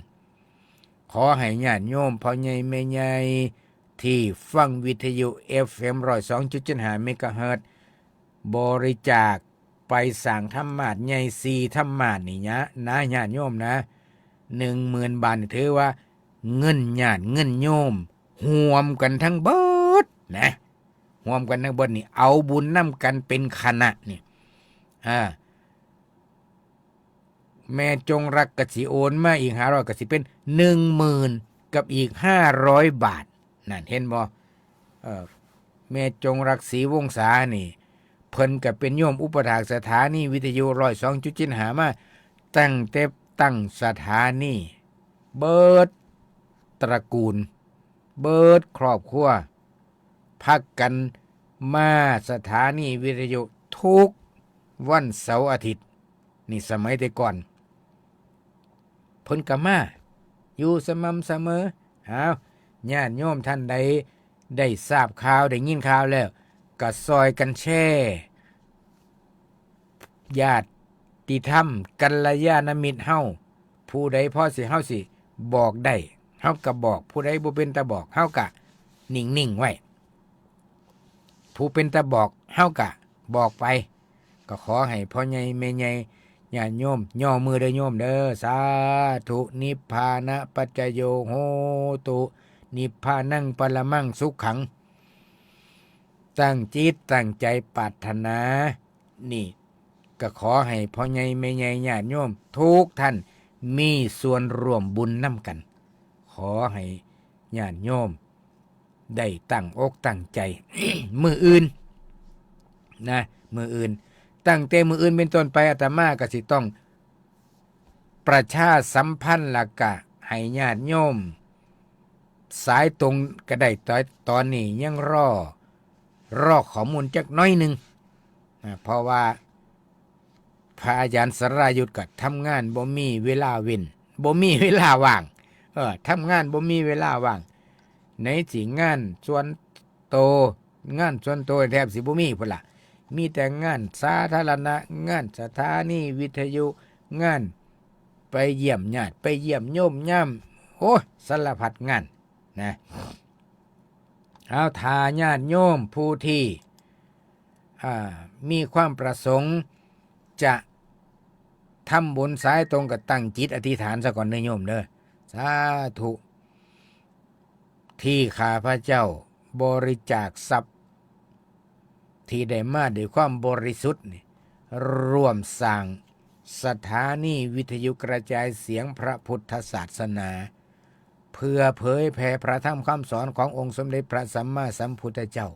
ขอให้ญาติโยมพ่อใหญ่แม่ใหญ่ที่ฟังวิทยุ เอฟเอ็ม ร้อยสองจุดเจ็ดห้า เมกะเฮิรตซ์ บริจาคไปสร้างธรรมาสน์ใหญ่สี่ธรรมาสน์นี่นะ นะญาติโยมนะ หนึ่งหมื่นบาทนี่ถือว่าเงินญาติเงินโยม รวมกันทั้งเบิดนะ รวมกันทั้งเบิดนี่ เอาบุญนำกันเป็นคณะนี่ อ่า แม่จงรักก็สิโอนมาอีกห้าร้อย ก็สิเป็นหนึ่งหมื่นกับอีกห้าร้อยบาท นั่นเห็นบ่ เอ่อ แม่จงรักศรีวงศานี่ เพิ่นก็เป็นโยมอุปถากสถานีวิทยุ ร้อยสองจุดเจ็ดห้า มา ตั้งแต่ตั้งสถานี เบิดตระกูล เบิดครอบครัว พากันมาสถานีวิทยุทุกวันเสาร์อาทิตย์ นี่สมัยแต่ก่อน เพิ่นก็มาอยู่สม่ำเสมอ อ้าว ญาติโยมท่านใดได้ทราบข่าวได้ยินข่าวแล้ว ก็ซอยกันแชร์ ญาติธรรมกัลยาณมิตรเฮา ผู้ใดพอสิเฮาสิบอกได้ เฮาก็บอก ผู้ใดบ่เป็นตาบอก เฮาก็นิ่งๆไว้ ผู้เป็นตาบอก เฮาก็บอกไป ก็ขอให้พ่อใหญ่แม่ใหญ่ญาติโยม ย่อมือเด้อโยมเด้อ สาธุ นิพพานะปัจจโยโหตุ นิพพานังปรมังสุขัง ตั้งจิตตั้งใจปรารถนา นี่ ก็ขอให้พ่อใหญ่แม่ใหญ่ญาติโยมทุกท่านมีส่วนร่วมบุญนำกัน ขอให้ญาติโยมได้ตั้งอกตั้งใจ มื้ออื่นนะ มื้ออื่น ตั้งแต่มื้ออื่นเป็นต้นไป อาตมาก็สิต้องประชาสัมพันธ์ แล้วก็ให้ญาติโยม สายตรงก็ได้ ตอน ตอนนี้ยังรอ รอข้อมูลจักหน้อยหนึ่งนะ เพราะว่าพระอาจารย์สรายุทธก็ทำงานบ่มีเวลาเว้น บ่มีเวลาว่าง เออ ทำงานบ่มีเวลาว่าง ไหนสิงานส่วนโต งานส่วนโตแทบสิบ่มีพุ้นล่ะ มีแต่งานสาธารณะ งานสถานีวิทยุ งานไปเยี่ยมญาติ ไปเยี่ยมโยมยาม โอ้ย สารพัดงานนะ เอา ถ้าญาติโยมผู้ที่ อ่า มีความประสงค์จะทำบุญสายตรง ก็ตั้งจิตอธิษฐานซะก่อนเด้อโยมเด้อ สาธุ ที่ข้าพเจ้าบริจาคทรัพย์ ที่ได้มาด้วยความบริสุทธิ์นี่ ร่วมสร้างสถานีวิทยุกระจายเสียงพระพุทธศาสนา เพื่อเผยแผ่พระธรรมคำสอนขององค์สมเด็จพระสัมมาสัมพุทธเจ้า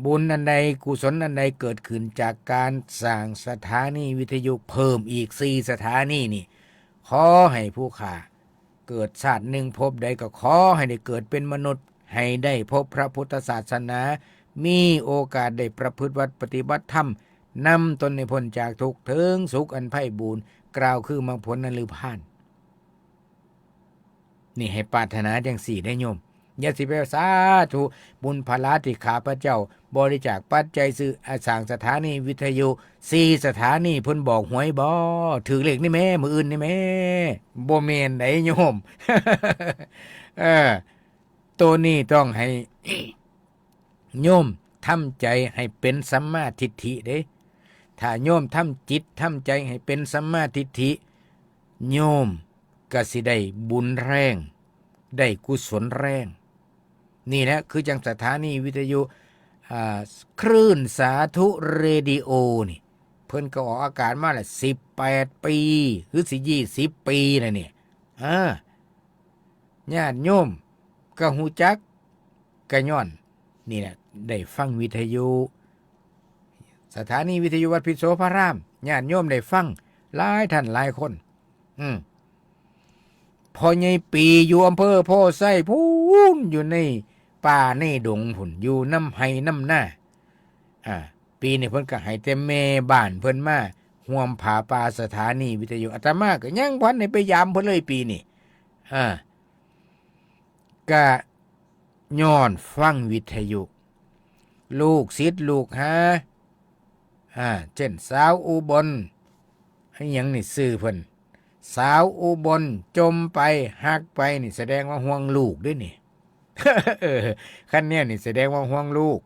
บุญอันใด กุศลอันใดเกิดขึ้นจากการสร้างสถานีวิทยุเพิ่มอีกสี่สถานีนี่ ขอให้ผู้ข้าเกิดชาติหนึ่งภพใดก็ขอให้ได้เกิดเป็นมนุษย์ ให้ได้พบพระพุทธศาสนา มีโอกาสได้ประพฤติวัตรปฏิบัติธรรม นำตนให้พ้นจากทุกข์ถึงสุขอันไพบูลย์ กล่าวคือมรรคผลนิพพาน นี่ให้ปรารถนาจังสี่ได้โยม อย่าสิไปว่า สาธุ บุญพลาที่ข้าพเจ้าบริจาคปัจจัยซื้อ อ่า สร้างสถานีวิทยุสี่สถานี เพิ่นบอกหวยบ่ ถืกเลขนี่แม่ มื้ออื่นนี่แม่ บ่แม่นไดโยม เออ ตัวนี้ต้องให้ โยมทำใจให้เป็นสัมมาทิฏฐิเด้ ถ้าโยมทำจิตทำใจให้เป็นสัมมาทิฏฐิ โยมก็สิได้บุญแรง ได้กุศลแรง นี่แหละคือจังสถานีวิทยุ อ่า คลื่นสาธุเรดิโอนี่ เพิ่นก็ออกอากาศมาละสิบแปดปี หรือสิยี่สิบปีแล้วเนี่ย อ่า ญาติโยม ก็ฮู้จัก ก็ย้อนนี่แหละ ได้ฟังวิทยุ สถานีวิทยุวัดพิษโสภาราม ญาติโยมได้ฟังหลายท่านหลายคน อืม พ่อใหญ่ปีอยู่อำเภอโพธิ์ไซพู้น อยู่ในป่าในดงพู้น อยู่นำไฮ่นำนา อ่า ปีนี้เพิ่นก็ให้แต่แม่บ้านเพิ่นมาร่วมผ้าป่าสถานีวิทยุ อาตมาก็ยังบ่ทันได้ไปยามเพิ่นเลยปีนี้ อ่า ก็ย้อนฟังวิทยุ ลูกศิษย์ลูกหา อ่า เช่น สาวอุบล อิหยังนี่ชื่อเพิ่น สาวอุบล จมไป ฮักไป นี่แสดงว่าห่วงลูกเด้นี่ เออ คันเนี้ยนี่แสดงว่าห่วงลูก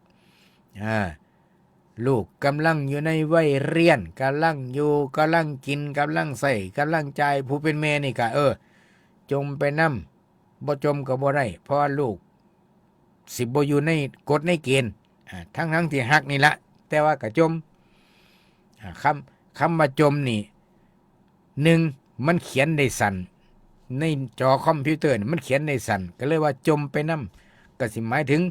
อ่า ลูกกำลังอยู่ในวัยเรียน กำลังอยู่ กำลังกิน กำลังใช้ กำลังจ่าย ผู้เป็นแม่นี่ก็ เออ จมไปนำ บ่จมก็บ่ได้ เพราะว่าลูกสิบ่อยู่ในกฎในเกณฑ์ อ่า ทั้งๆที่ฮักนี่ละ แต่ว่าก็จม อ่า คำ คำว่าจมนี่ หนึ่ง มันเขียนได้สั้น ในจอคอมพิวเตอร์นี่มันเขียนได้สั้น ก็เลยว่าจมไปนำ ก็สิหมายถึง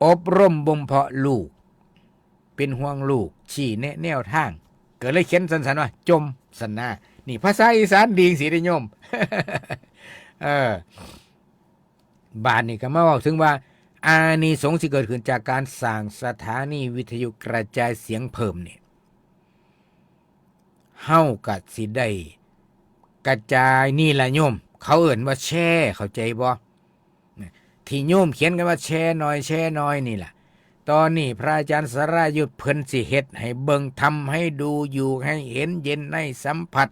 อบรมบ่มเพาะลูก เป็นห่วงลูก ชี้แนะแนวทาง ก็เลยเขียนสั้นๆว่า จม ซั่นนะ นี่ภาษาอีสานดีจั่งซี้เด้โยม เออ บาดนี้ก็มาเว้าถึงว่า อานิสงส์ที่เกิดขึ้นจากการสร้างสถานีวิทยุกระจายเสียงเพิ่มนี่ เฮาก็สิได้กระจายนี่ล่ะโยม เขาเอิ้นว่าแชร์ เข้าใจบ่ ที่โยมเขียนกันว่าแชร์หน่อย แชร์หน่อยนี่ล่ะ ตอนนี้พระอาจารย์สรายุทธเพิ่นสิเฮ็ดให้เบิ่ง ทำให้ดู อยู่ให้เห็น เย็นในสัมผัส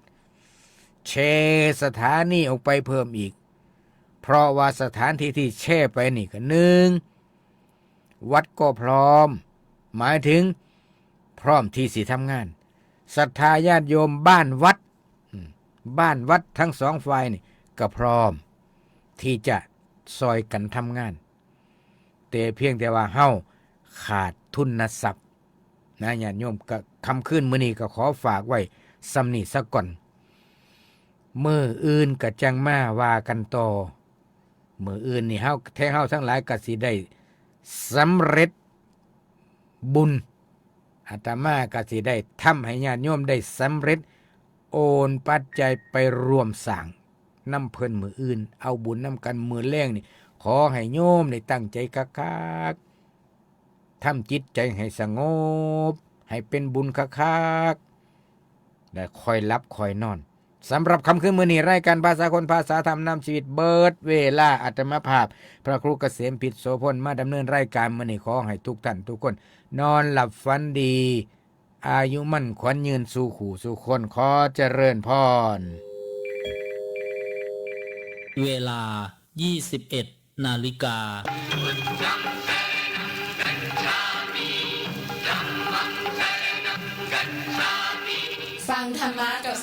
แชร์สถานีออกไปเพิ่มอีก เพราะว่าสถานที่ที่แชร์ไปนี่ก็ หนึ่ง วัดก็พร้อม หมายถึงพร้อมที่สิทำงาน ศรัทธาญาติโยมบ้านวัด อืม บ้านวัดทั้งสองฝ่ายนี่ก็พร้อมที่จะซอยกันทำงาน แต่เพียงแต่ว่าเฮาขาดทุนทรัพย์นะญาติโยม ก็ค่ำคืนมื้อนี้ก็ขอฝากไว้ส่ำนี้ซะก่อน มื้ออื่นก็จั่งมาว่ากันต่อ มื้ออื่นนี่เฮา แท้เฮาทั้งหลายก็สิได้สำเร็จบุญ อาตมาก็สิได้ทำให้ญาติโยมได้สำเร็จ โอนปัจจัยไปร่วมสร้างนำเพิ่นมื้ออื่น เอาบุญนำกันมื้อแลงนี่ ขอให้โยมได้ตั้งใจคักๆ ทำจิตใจให้สงบ ให้เป็นบุญคักๆ และค่อยหลับค่อยนอน สำหรับค่ำคืนมื้อนี้ รายการภาษาคนภาษาธรรมนำชีวิต เบิดเวลาอัตมาภาพ พระครูเกษมพิษโสพลมาดำเนินรายการมื้อนี้ ขอให้ทุกท่านทุกคน นอนหลับฝันดี อายุมั่นขวัญยืนสู่คู่สู่คน ขอเจริญพร เวลา ยี่สิบเอ็ด นาฬิกา ฟังธรรมะกับ